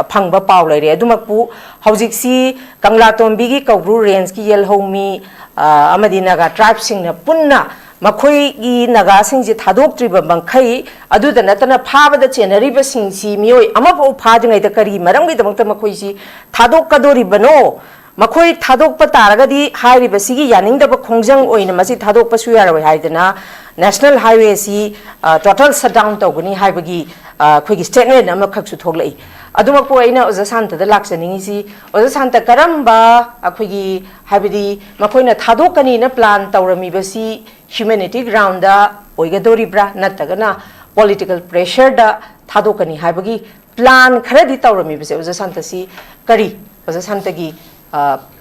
ꯐꯪꯕ ꯄꯥꯎ ꯂꯩꯔꯦ꯫ ꯑꯗꯨꯃꯛꯄꯨ ꯍꯧꯖꯤꯛꯁꯤ ꯀꯪꯂꯥꯇꯣꯝꯕꯤꯒꯤ ꯀꯧꯕ꯭ꯔꯨ rangeꯀꯤ ꯌꯦꯜꯍꯧꯃꯤ, ꯑ, ꯑꯃꯗꯤ ꯅꯥꯒꯥ tribeꯁꯤꯡꯅ ꯄꯨꯟꯅ ꯃꯈꯣꯏꯒꯤ ꯅꯥꯒꯥꯁꯤꯡꯁꯤ ꯊꯥꯗꯣꯛꯇ꯭ꯔꯤꯕ ꯃꯈꯩ, ꯑꯗꯨꯗ ꯅꯠꯇꯅ ꯐꯥꯕꯗ ꯆꯦꯟꯅꯔꯤꯕꯁꯤꯡꯁꯤ ꯃꯤꯑꯣꯏ ꯑꯃꯐꯥꯎ ꯐꯥꯗ꯭ꯔꯤꯉꯩꯗ ꯀꯔꯤ ꯃꯔꯝꯒꯤꯗꯃꯛꯇ ꯃꯈꯣꯏꯁꯤ ꯊꯥꯗꯣꯛꯀꯗꯣꯔꯤꯕꯅꯣ? ꯃꯈꯣꯏ ꯊꯥꯗꯣꯛꯄ ꯇꯥꯔꯒꯗꯤ ꯍꯥꯏꯔꯤꯕꯁꯤꯒꯤ ꯌꯥꯅꯤꯡꯗꯕ ꯈꯣꯡꯖꯪ ꯑꯣꯏꯅ ꯃꯁꯤ ꯊꯥꯗꯣꯛꯄꯁꯨ ꯌꯥꯔꯣꯏ ꯍꯥꯏꯗꯅ ꯅꯦꯁꯅꯦꯜ ꯍꯥꯏꯋꯦ ꯑꯁꯤ ꯇꯣꯇꯦꯜ ꯁꯠ ꯗꯥꯎꯟ ꯇꯧꯒꯅꯤ ꯍꯥꯏꯕꯒꯤ ꯑ, ꯑꯩꯈꯣꯏꯒꯤ ꯁ꯭ꯇꯦꯠꯃꯦꯟ ꯑꯃꯈꯛꯁꯨ ꯊꯣꯛꯂꯛꯏ꯫ ꯑꯗꯨꯃꯛꯄꯨ ꯑꯩꯅ ꯑꯣꯖꯥ ꯁꯥꯟꯇꯗ ꯂꯥꯛꯆꯅꯤꯡꯉꯤꯁꯤ, ꯑꯣꯖꯥ ꯁꯥꯟꯇ, ꯀꯔꯝꯕ ꯑꯩꯈꯣꯏꯒꯤ, ꯍꯥꯏꯕꯗꯤ ꯃꯈꯣꯏꯅ ꯊꯥꯗꯣꯛꯀꯅꯤꯅ ꯄ꯭ꯂꯥꯟ ꯇꯧꯔꯝꯃꯤꯕꯁꯤ ꯍ꯭ꯌꯨꯃꯦꯅꯤꯇꯤ ꯒ꯭ꯔꯥꯎꯟꯗ ꯑꯣꯏꯒꯗꯣꯔꯤꯕ꯭ꯔꯥ, ꯅꯠꯇ꯭ꯔꯒꯅ ꯄꯣꯂꯤꯇꯤꯀꯦꯜ ꯄ꯭ꯔꯦꯁꯔꯗ ꯊꯥꯗꯣꯛꯀꯅꯤ ꯍꯥꯏꯕꯒꯤ ꯄ꯭ꯂꯥꯟ ꯈꯔꯗꯤ ꯇꯧꯔꯝꯃꯤꯕꯁꯦ ꯑꯣꯖꯥ ꯁꯥꯟꯇꯁꯤ ꯀꯔꯤ, ꯑꯣꯖꯥ ꯁꯥꯟꯇꯒꯤ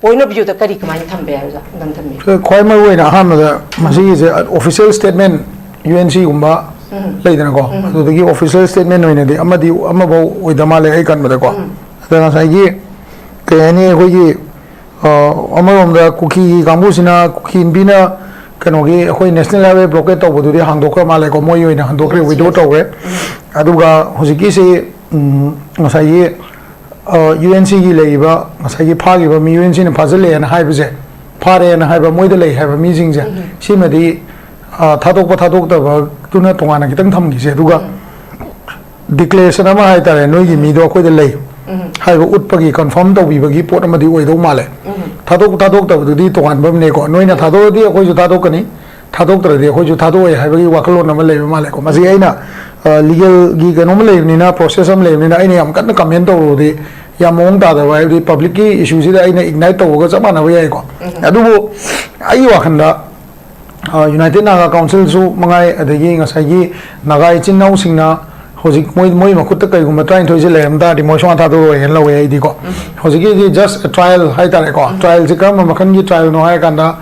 ꯄꯣꯏꯟ ꯑꯣꯐ ꯚ꯭ꯌꯨꯗ ꯀꯔꯤ, ꯀꯃꯥꯏꯅ ꯊꯝꯕ ꯌꯥꯏ ꯑꯣꯖꯥ? ꯑꯗꯨꯝ ꯊꯝꯕꯤꯌꯨ꯫ ꯈ꯭ꯋꯥꯏ ꯃꯔꯨ ꯑꯣꯏꯅ ꯑꯍꯥꯟꯕꯗ ꯃꯁꯤꯒꯤꯁꯦ ꯑꯣꯐꯤꯁꯤꯌꯦꯜ ꯁ꯭ꯇꯦꯠꯃꯦꯟ, ꯌꯨ ꯑꯦꯟ ꯁꯤꯒꯨꯝꯕ ꯎꯝ꯫ ꯂꯩꯗꯅꯀꯣ, ꯎꯝ꯫ ꯑꯗꯨꯗꯒꯤ ꯑꯣꯐꯤꯁꯤꯌꯦꯜ ꯁ꯭ꯇꯦꯠꯃꯦꯟ ꯑꯣꯏꯅꯗꯤ ꯑꯃꯗꯤ ꯑꯃꯐꯥꯎ ꯑꯣꯏꯗ ꯃꯥꯜꯂꯦ ꯑꯩ ꯈꯟꯕꯗꯀꯣ꯫ ꯎꯝ꯫ ꯑꯗ ꯉꯁꯥꯏꯒꯤ ꯀꯩ ꯍꯥꯏꯅꯤ, ꯑꯩꯈꯣꯏꯒꯤ ꯑ, ꯑꯃꯔꯣꯝꯗ ꯀꯨꯀꯤꯒꯤ ꯀꯥꯡꯕꯨꯁꯤꯅ, ꯀꯨꯀꯤ ꯅꯨꯄꯤꯅ ꯀꯩꯅꯣꯒꯤ ꯑꯩꯈꯣꯏ ꯅꯦꯁꯅꯦꯜ ꯍꯥꯏꯋꯦ ꯕ꯭ꯂꯣꯀꯦꯠ ꯇꯧꯕꯗꯨꯗꯤ ꯍꯥꯡꯗꯣꯛꯈ꯭ꯔ ꯃꯥꯜꯂꯦꯀꯣ, ꯃꯣꯏ ꯑꯣꯏꯅ ꯍꯟꯗꯣꯛꯈ꯭ꯔꯦ, ꯋꯤꯗ꯭ꯔꯣ ꯇꯧꯈ꯭ꯔꯦ꯫ ꯎꯝ꯫ ꯑꯗꯨꯒ ꯍꯧꯖꯤꯛꯀꯤꯁꯤ ꯎꯝ, ꯉꯁꯥꯏꯒꯤ ꯌꯨ ꯑꯦꯟ ꯁꯤꯒꯤ ꯂꯩꯔꯤꯕ ꯉꯁꯥꯏꯒꯤ ꯐꯥꯈꯤꯕ ꯃꯤ, ꯌꯨ ꯑꯦꯟ ꯁꯤꯅ ꯐꯥꯖꯤꯜꯂꯛꯑꯦꯅ ꯍꯥꯏꯕꯁꯦ, ꯐꯥꯔꯦꯅ ꯍꯥꯏꯕ ꯃꯣꯏꯗ ꯂꯩ ꯍꯥꯏꯕ ꯃꯤꯁꯤꯡꯁꯦ, ꯎꯝ꯫ ꯁꯤꯃꯗꯤ ꯑ, ꯊꯥꯗꯣꯛꯄ ꯊꯥꯗꯣꯛꯇꯕꯗꯨꯅ ꯇꯣꯉꯥꯟꯅ ꯈꯤꯇꯪ ꯊꯝꯈꯤꯁꯦ꯫ ꯑꯗꯨꯒ ꯎꯝ꯫ ꯗꯤꯀ꯭ꯂꯦꯔꯦꯁꯟ ꯑꯃ ꯍꯥꯏꯇꯥꯔꯦ, ꯅꯣꯏꯒꯤ ꯎꯝ꯫ ꯃꯤꯗꯣ ꯑꯩꯈꯣꯏꯗ ꯂꯩ ꯎꯝ꯫ ꯍꯥꯏꯕ ꯎꯠꯄꯒꯤ ꯀꯟꯐꯥꯔꯝ ꯇꯧꯕꯤꯕꯒꯤ ꯄꯣꯠ ꯑꯃꯗꯤ ꯑꯣꯏꯗꯧ ꯃꯥꯜꯂꯦ꯫ ꯎꯝ꯫ ꯊꯥꯗꯣꯛ ꯊꯥꯗꯣꯛꯇꯕꯗꯨꯗꯤ ꯇꯣꯉꯥꯟꯕ ꯑꯃꯅꯦꯀꯣ꯫ ꯅꯣꯏꯅ ꯊꯥꯗꯣꯛꯑꯗꯤ ꯑꯩꯈꯣꯏꯁꯨ ꯊꯥꯗꯣꯛꯀꯅꯤ, ꯊꯥꯗꯣꯛꯇ꯭ꯔꯗꯤ ꯑꯩꯈꯣꯏꯁꯨ ꯊꯥꯗꯣꯛꯑꯣꯏ ꯍꯥꯏꯕꯒꯤ ꯋꯥꯈꯜꯂꯣꯟ ꯑꯃ ꯂꯩꯕ ꯃꯥꯜꯂꯦꯀꯣ꯫ ꯃꯁꯤ ꯑꯩꯅ, ꯑ, ꯂꯤꯒꯦꯜꯒꯤ ꯀꯩꯅꯣꯝ ꯂꯩꯕꯅꯤꯅ, ꯄ꯭ꯔꯣꯁꯦꯁ ꯑꯃ ꯂꯩꯕꯅꯤꯅ, ꯑꯩꯅ ꯌꯥꯝ ꯀꯟꯅ ꯀꯃꯦꯟ ꯇꯧꯔꯨꯔꯗꯤ ꯌꯥꯝ ꯃꯑꯣꯡ ꯇꯥꯗꯕ, ꯍꯥꯏꯕꯗꯤ ꯄꯕ꯭ꯂꯤꯛꯀꯤ ꯏꯁꯨꯁꯤꯗ ꯑꯩꯅ ꯏꯒꯅꯥꯏꯠ ꯇꯧꯕꯒ ꯆꯞ ꯃꯥꯟꯅꯕ ꯌꯥꯏꯀꯣ꯫ ꯎꯝ꯫ ꯑꯗꯨꯕꯨ ꯑꯩꯒꯤ ꯋꯥꯈꯜꯗ, ꯑ, ꯌꯨꯅꯥꯏꯇꯦꯠ ꯅꯥꯒꯥ ꯀꯥꯎꯟꯁꯤꯜꯁꯨ ꯃꯉꯥꯏ, ꯑꯗꯒꯤ ꯉꯁꯥꯏꯒꯤ ꯅꯥꯒꯥ ꯏꯆꯤꯟ ꯏꯅꯥꯎꯁꯤꯡꯅ ꯍꯧꯖꯤꯛ ꯃꯣꯏ, ꯃꯣꯏ ꯃꯈꯨꯠꯇ ꯀꯩꯒꯨꯝꯕ ꯇꯔꯥꯅꯤꯊꯣꯏꯁꯦ ꯂꯩꯔꯝ ꯇꯥꯔꯗꯤ ꯃꯣꯏ ꯁꯨꯡꯊꯥ ꯊꯥꯗꯣꯛꯑꯣꯏꯅ ꯂꯧꯋꯦ ꯑꯩꯗꯤꯀꯣ꯫ ꯎꯝ꯫ ꯍꯧꯖꯤꯛꯀꯤꯗꯤ just a trial ꯍꯥꯏꯇꯥꯔꯦꯀꯣ꯫ ꯎꯝ꯫ ꯇ꯭ꯔꯥꯏꯜꯁꯦ ꯀꯔꯝꯕ ꯃꯈꯜꯒꯤ ꯇ꯭ꯔꯥꯏꯜꯅꯣ ꯍꯥꯏꯔꯀꯥꯟꯗ,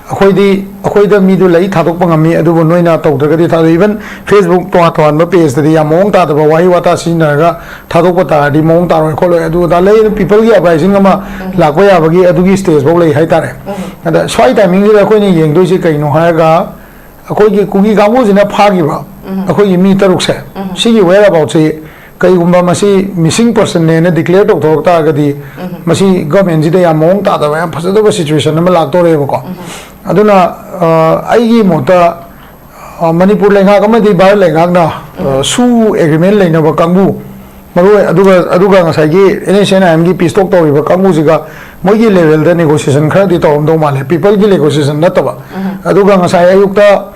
ꯑꯩꯈꯣꯏꯗꯤ, ꯑꯩꯈꯣꯏꯗ ꯃꯤꯗꯨ ꯂꯩ, ꯊꯥꯗꯣꯛꯄ ꯉꯝꯃꯤ, ꯑꯗꯨꯕꯨ ꯅꯣꯏꯅ ꯇꯧꯗ꯭ꯔꯒꯗꯤ ꯊꯥꯗꯣꯛ-, even Facebook ꯇꯣꯉꯥꯟ ꯇꯣꯉꯥꯟꯕ ꯄꯦꯖꯇꯗꯤ ꯌꯥꯝ ꯃꯑꯣꯡ ꯇꯥꯗꯕ ꯋꯥꯍꯩ ꯋꯥꯇꯥ ꯁꯤꯖꯤꯟꯅꯔꯒ ꯊꯥꯗꯣꯛꯄ ꯇꯥꯔꯗꯤ ꯃꯑꯣꯡ ꯇꯥꯔꯣꯏ ꯈꯣꯠꯂꯣꯏ ꯑꯗꯨ ꯑꯗꯥ ꯂꯩ, ꯑꯗꯨ ꯄꯤꯄꯜꯒꯤ ꯑꯞꯔꯥꯏꯖꯤꯡ ꯑꯃ ꯎꯝ꯫ ꯂꯥꯛꯄ ꯌꯥꯕꯒꯤ ꯑꯗꯨꯒꯤ ꯁ꯭ꯇꯦꯖ ꯐꯥꯎ ꯂꯩ ꯍꯥꯏꯇꯥꯔꯦ꯫ ꯎꯝ꯫ ꯑꯗ ꯁ꯭ꯋꯥꯏ ꯇꯥꯏꯃꯤꯡꯁꯤꯗ ꯑꯩꯈꯣꯏꯅ ꯌꯦꯡꯗꯣꯏꯁꯤ ꯀꯩꯅꯣ ꯍꯥꯏꯔꯒ, ꯑꯩꯈꯣꯏꯒꯤ ꯀꯨꯀꯤ ꯀꯥꯡꯕꯨꯁꯤꯅ ꯐꯥꯈꯤꯕ ꯎꯝ꯫ ꯑꯩꯈꯣꯏꯒꯤ ꯃꯤ ꯇꯔꯨꯛꯁꯦ, ꯎꯝ꯫ ꯁꯤꯒꯤ whereaboutsꯁꯤ ꯀꯩꯒꯨꯝꯕ ꯃꯁꯤ ꯃꯤꯁꯤꯡ ꯄꯔꯁꯟꯅꯦꯅ ꯗꯤꯀ꯭ꯂꯦꯌꯔ ꯇꯧꯊꯣꯔꯛ ꯇꯥꯔꯒꯗꯤ, ꯎꯝ꯫ ꯃꯁꯤ ꯒꯚꯔꯟꯃꯦꯟꯁꯤꯗ ꯌꯥꯝ ꯃꯑꯣꯡ ꯇꯥꯗꯕ, ꯌꯥꯝ ꯐꯖꯗꯕ ꯁꯤꯆꯨꯋꯦꯁꯟ ꯑꯃ ꯂꯥꯛꯇꯧꯔꯦꯕꯀꯣ꯫ ꯎꯝ꯫ ꯑꯗꯨꯅ, ꯑ, ꯑꯩꯒꯤ ꯃꯣꯠꯇ, ꯑ, ꯃꯅꯤꯄꯨꯔ ꯂꯩꯉꯥꯛ ꯑꯃꯗꯤ ꯚꯥꯔꯠ ꯂꯩꯉꯥꯛꯅ, ꯑ, ꯎꯝ꯫ ꯁꯨ ꯑꯦꯒ꯭ꯔꯤꯃꯦꯟ ꯂꯩꯅꯕ ꯀꯥꯡꯕꯨ, ꯃꯔꯨ ꯑꯣꯏ-, ꯑꯗꯨꯒ, ꯑꯗꯨꯒ ꯉꯁꯥꯏꯒꯤ ꯑꯦꯟ ꯑꯦꯁ ꯑꯦꯟ ꯑꯥꯏ ꯑꯦꯝꯒꯤ ꯄꯤꯁ ꯇꯣꯛ ꯇꯧꯔꯤꯕ ꯀꯥꯡꯕꯨꯁꯤꯒ ꯃꯣꯏꯒꯤ ꯂꯦꯚꯦꯜꯗ ꯅꯦꯒꯣꯁꯤꯌꯦꯁꯟ ꯈꯔꯗꯤ ꯇꯧꯔꯝꯗꯧ ꯃꯥꯜꯂꯦ, ꯄꯤꯄꯜꯒꯤ ꯅꯦꯒꯣꯁꯤꯌꯦꯁꯟ ꯅꯠꯇꯕ꯫ ꯑꯗꯨꯒ ꯉꯁꯥꯏ ꯑꯌꯨꯛꯇ,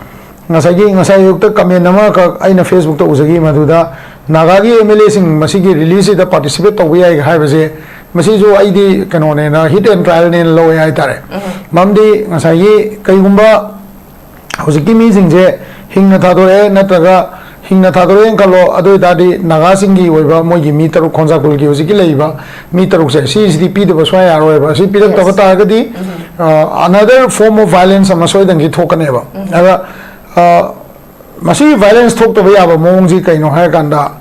ꯉꯁꯥꯏꯒꯤ, ꯉꯁꯥꯏ ꯑꯌꯨꯛꯇ ꯀꯃꯦꯟ ꯑꯃꯈꯛ ꯑꯩꯅ ꯐꯦꯁꯕꯨꯛꯇ ꯎꯖꯈꯤ, ꯃꯗꯨꯗ ꯅꯥꯒꯥꯒꯤ ꯑꯦꯝ ꯑꯦꯜ ꯑꯦꯁꯤꯡ ꯃꯁꯤꯒꯤ ꯔꯤꯂꯤꯖꯁꯤꯗ ꯄꯥꯔꯇꯤꯁꯤꯄꯦꯠ ꯇꯧꯕ ꯌꯥꯏ ꯍꯥꯏꯕꯁꯦ, ꯃꯁꯤꯁꯨ ꯑꯩꯗꯤ ꯀꯩꯅꯣꯅꯦꯅ, ꯍꯤꯠ ꯑꯦꯟ ꯇ꯭ꯔꯥꯏꯜꯅꯦꯅ ꯂꯧꯋꯦ ꯍꯥꯏꯇꯥꯔꯦ꯫ ꯃꯔꯝꯗꯤ ꯉꯁꯥꯏꯒꯤ ꯀꯩꯒꯨꯝꯕ ꯍꯧꯖꯤꯛꯀꯤ ꯃꯤꯁꯤꯡꯁꯦ ꯍꯤꯡꯅ ꯊꯥꯗꯣꯔꯛꯑꯦ, ꯅꯠꯇ꯭ꯔꯒ ꯍꯤꯡꯅ ꯊꯥꯗꯣꯔꯛꯑꯦꯅ ꯈꯜꯂꯣ, ꯑꯗꯨ ꯑꯣꯏꯇꯥꯔꯗꯤ ꯅꯥꯒꯥꯁꯤꯡꯒꯤ ꯑꯣꯏꯕ ꯃꯣꯏꯒꯤ ꯃꯤ ꯇꯔꯨꯛ, ꯈꯣꯟꯖꯥ ꯈꯨꯜꯒꯤ ꯍꯧꯖꯤꯛꯀꯤ ꯂꯩꯔꯤꯕ ꯃꯤ ꯇꯔꯨꯛꯁꯦ, ꯁꯤꯁꯤꯗꯤ ꯄꯤꯗꯕ ꯁꯨꯡꯌꯥ ꯌꯥꯔꯣꯏꯕ꯫ ꯑꯁꯤ ꯄꯤꯔꯛꯇꯕ ꯇꯥꯔꯒꯗꯤ, ꯑ, another form of violence ꯑꯃ ꯁꯣꯏꯗꯅꯒꯤ ꯊꯣꯛꯀꯅꯦꯕ꯫ ꯑꯗ, ꯑ, ꯃꯁꯤ violence ꯊꯣꯛꯇꯕ ꯌꯥꯕ ꯃꯑꯣꯡꯁꯤ ꯀꯩꯅꯣ ꯍꯥꯏꯔꯀꯥꯟꯗ,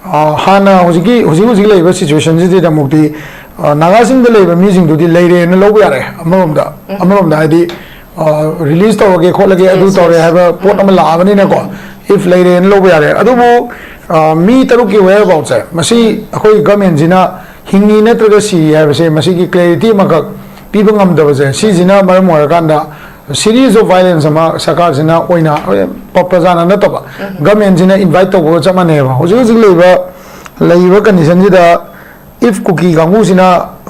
ꯑ, ꯍꯥꯟꯅ ꯍꯧꯖꯤꯛꯀꯤ, ꯍꯧꯖꯤꯛ ꯍꯧꯖꯤꯛ ꯂꯩꯔꯤꯕ ꯁꯤꯆꯨꯋꯦꯁꯟꯁꯤꯗꯤꯗꯃꯛꯇꯤ, ꯑ, ꯅꯥꯒꯥꯁꯤꯡꯗ ꯂꯩꯕ ꯃꯤꯁꯤꯡꯗꯨꯗꯤ ꯂꯩꯔꯦꯅ ꯂꯧꯕ ꯌꯥꯔꯦ꯫ ꯑꯃꯔꯣꯝꯗ, ꯑꯃꯔꯣꯝꯗ ꯍꯥꯏꯗꯤ, ꯔꯤꯂꯤꯖ ꯇꯧꯔꯒꯦ ꯈꯣꯠꯂꯒꯦ, ꯑꯗꯨ ꯇꯧꯔꯦ ꯍꯥꯏꯕ ꯄꯣꯠ ꯑꯃ ꯂꯥꯛꯑꯕꯅꯤꯅꯀꯣ, ꯏꯐ ꯂꯩꯔꯦꯅ ꯂꯧꯕ ꯌꯥꯔꯦ꯫ ꯑꯗꯨꯕꯨ, ꯑ, ꯃꯤ ꯇꯔꯨꯛꯀꯤ whereaboutsꯁꯦ, ꯃꯁꯤ ꯑꯩꯈꯣꯏ ꯒꯚꯔꯟꯃꯦꯟꯠꯁꯤꯅ ꯍꯤꯡꯉꯤ ꯅꯠꯇ꯭ꯔꯒ ꯁꯤꯔꯤ ꯍꯥꯏꯕꯁꯦ, ꯃꯁꯤꯒꯤ clarity ꯑꯃꯈꯛ ꯄꯤꯕ ꯉꯝꯗꯕꯁꯦ, ꯁꯤꯁꯤꯅ ꯃꯔꯝ ꯑꯣꯏꯔꯀꯥꯟꯗ series of violence ꯑꯃ ꯁꯔꯀꯥꯔꯁꯤꯅ ꯑꯣꯏꯅ, ꯄ-, ꯄ꯭ꯔꯖꯥꯅ ꯅꯠꯇꯕ, ꯒꯚꯔꯟꯃꯦꯟꯠꯁꯤꯅ ꯏꯟꯚꯥꯏꯠ ꯇꯧꯕꯒ ꯆꯞ ꯃꯥꯟꯅꯩꯑꯕ꯫ ꯍꯧꯖꯤꯛ ꯍꯧꯖꯤꯛ ꯂꯩꯕ, ꯂꯩꯔꯤꯕ ꯀꯟꯗꯤꯁꯟꯁꯤꯗ, ꯏꯐ ꯀꯨꯀꯤ ꯀꯥꯡꯕꯨꯁꯤꯅ,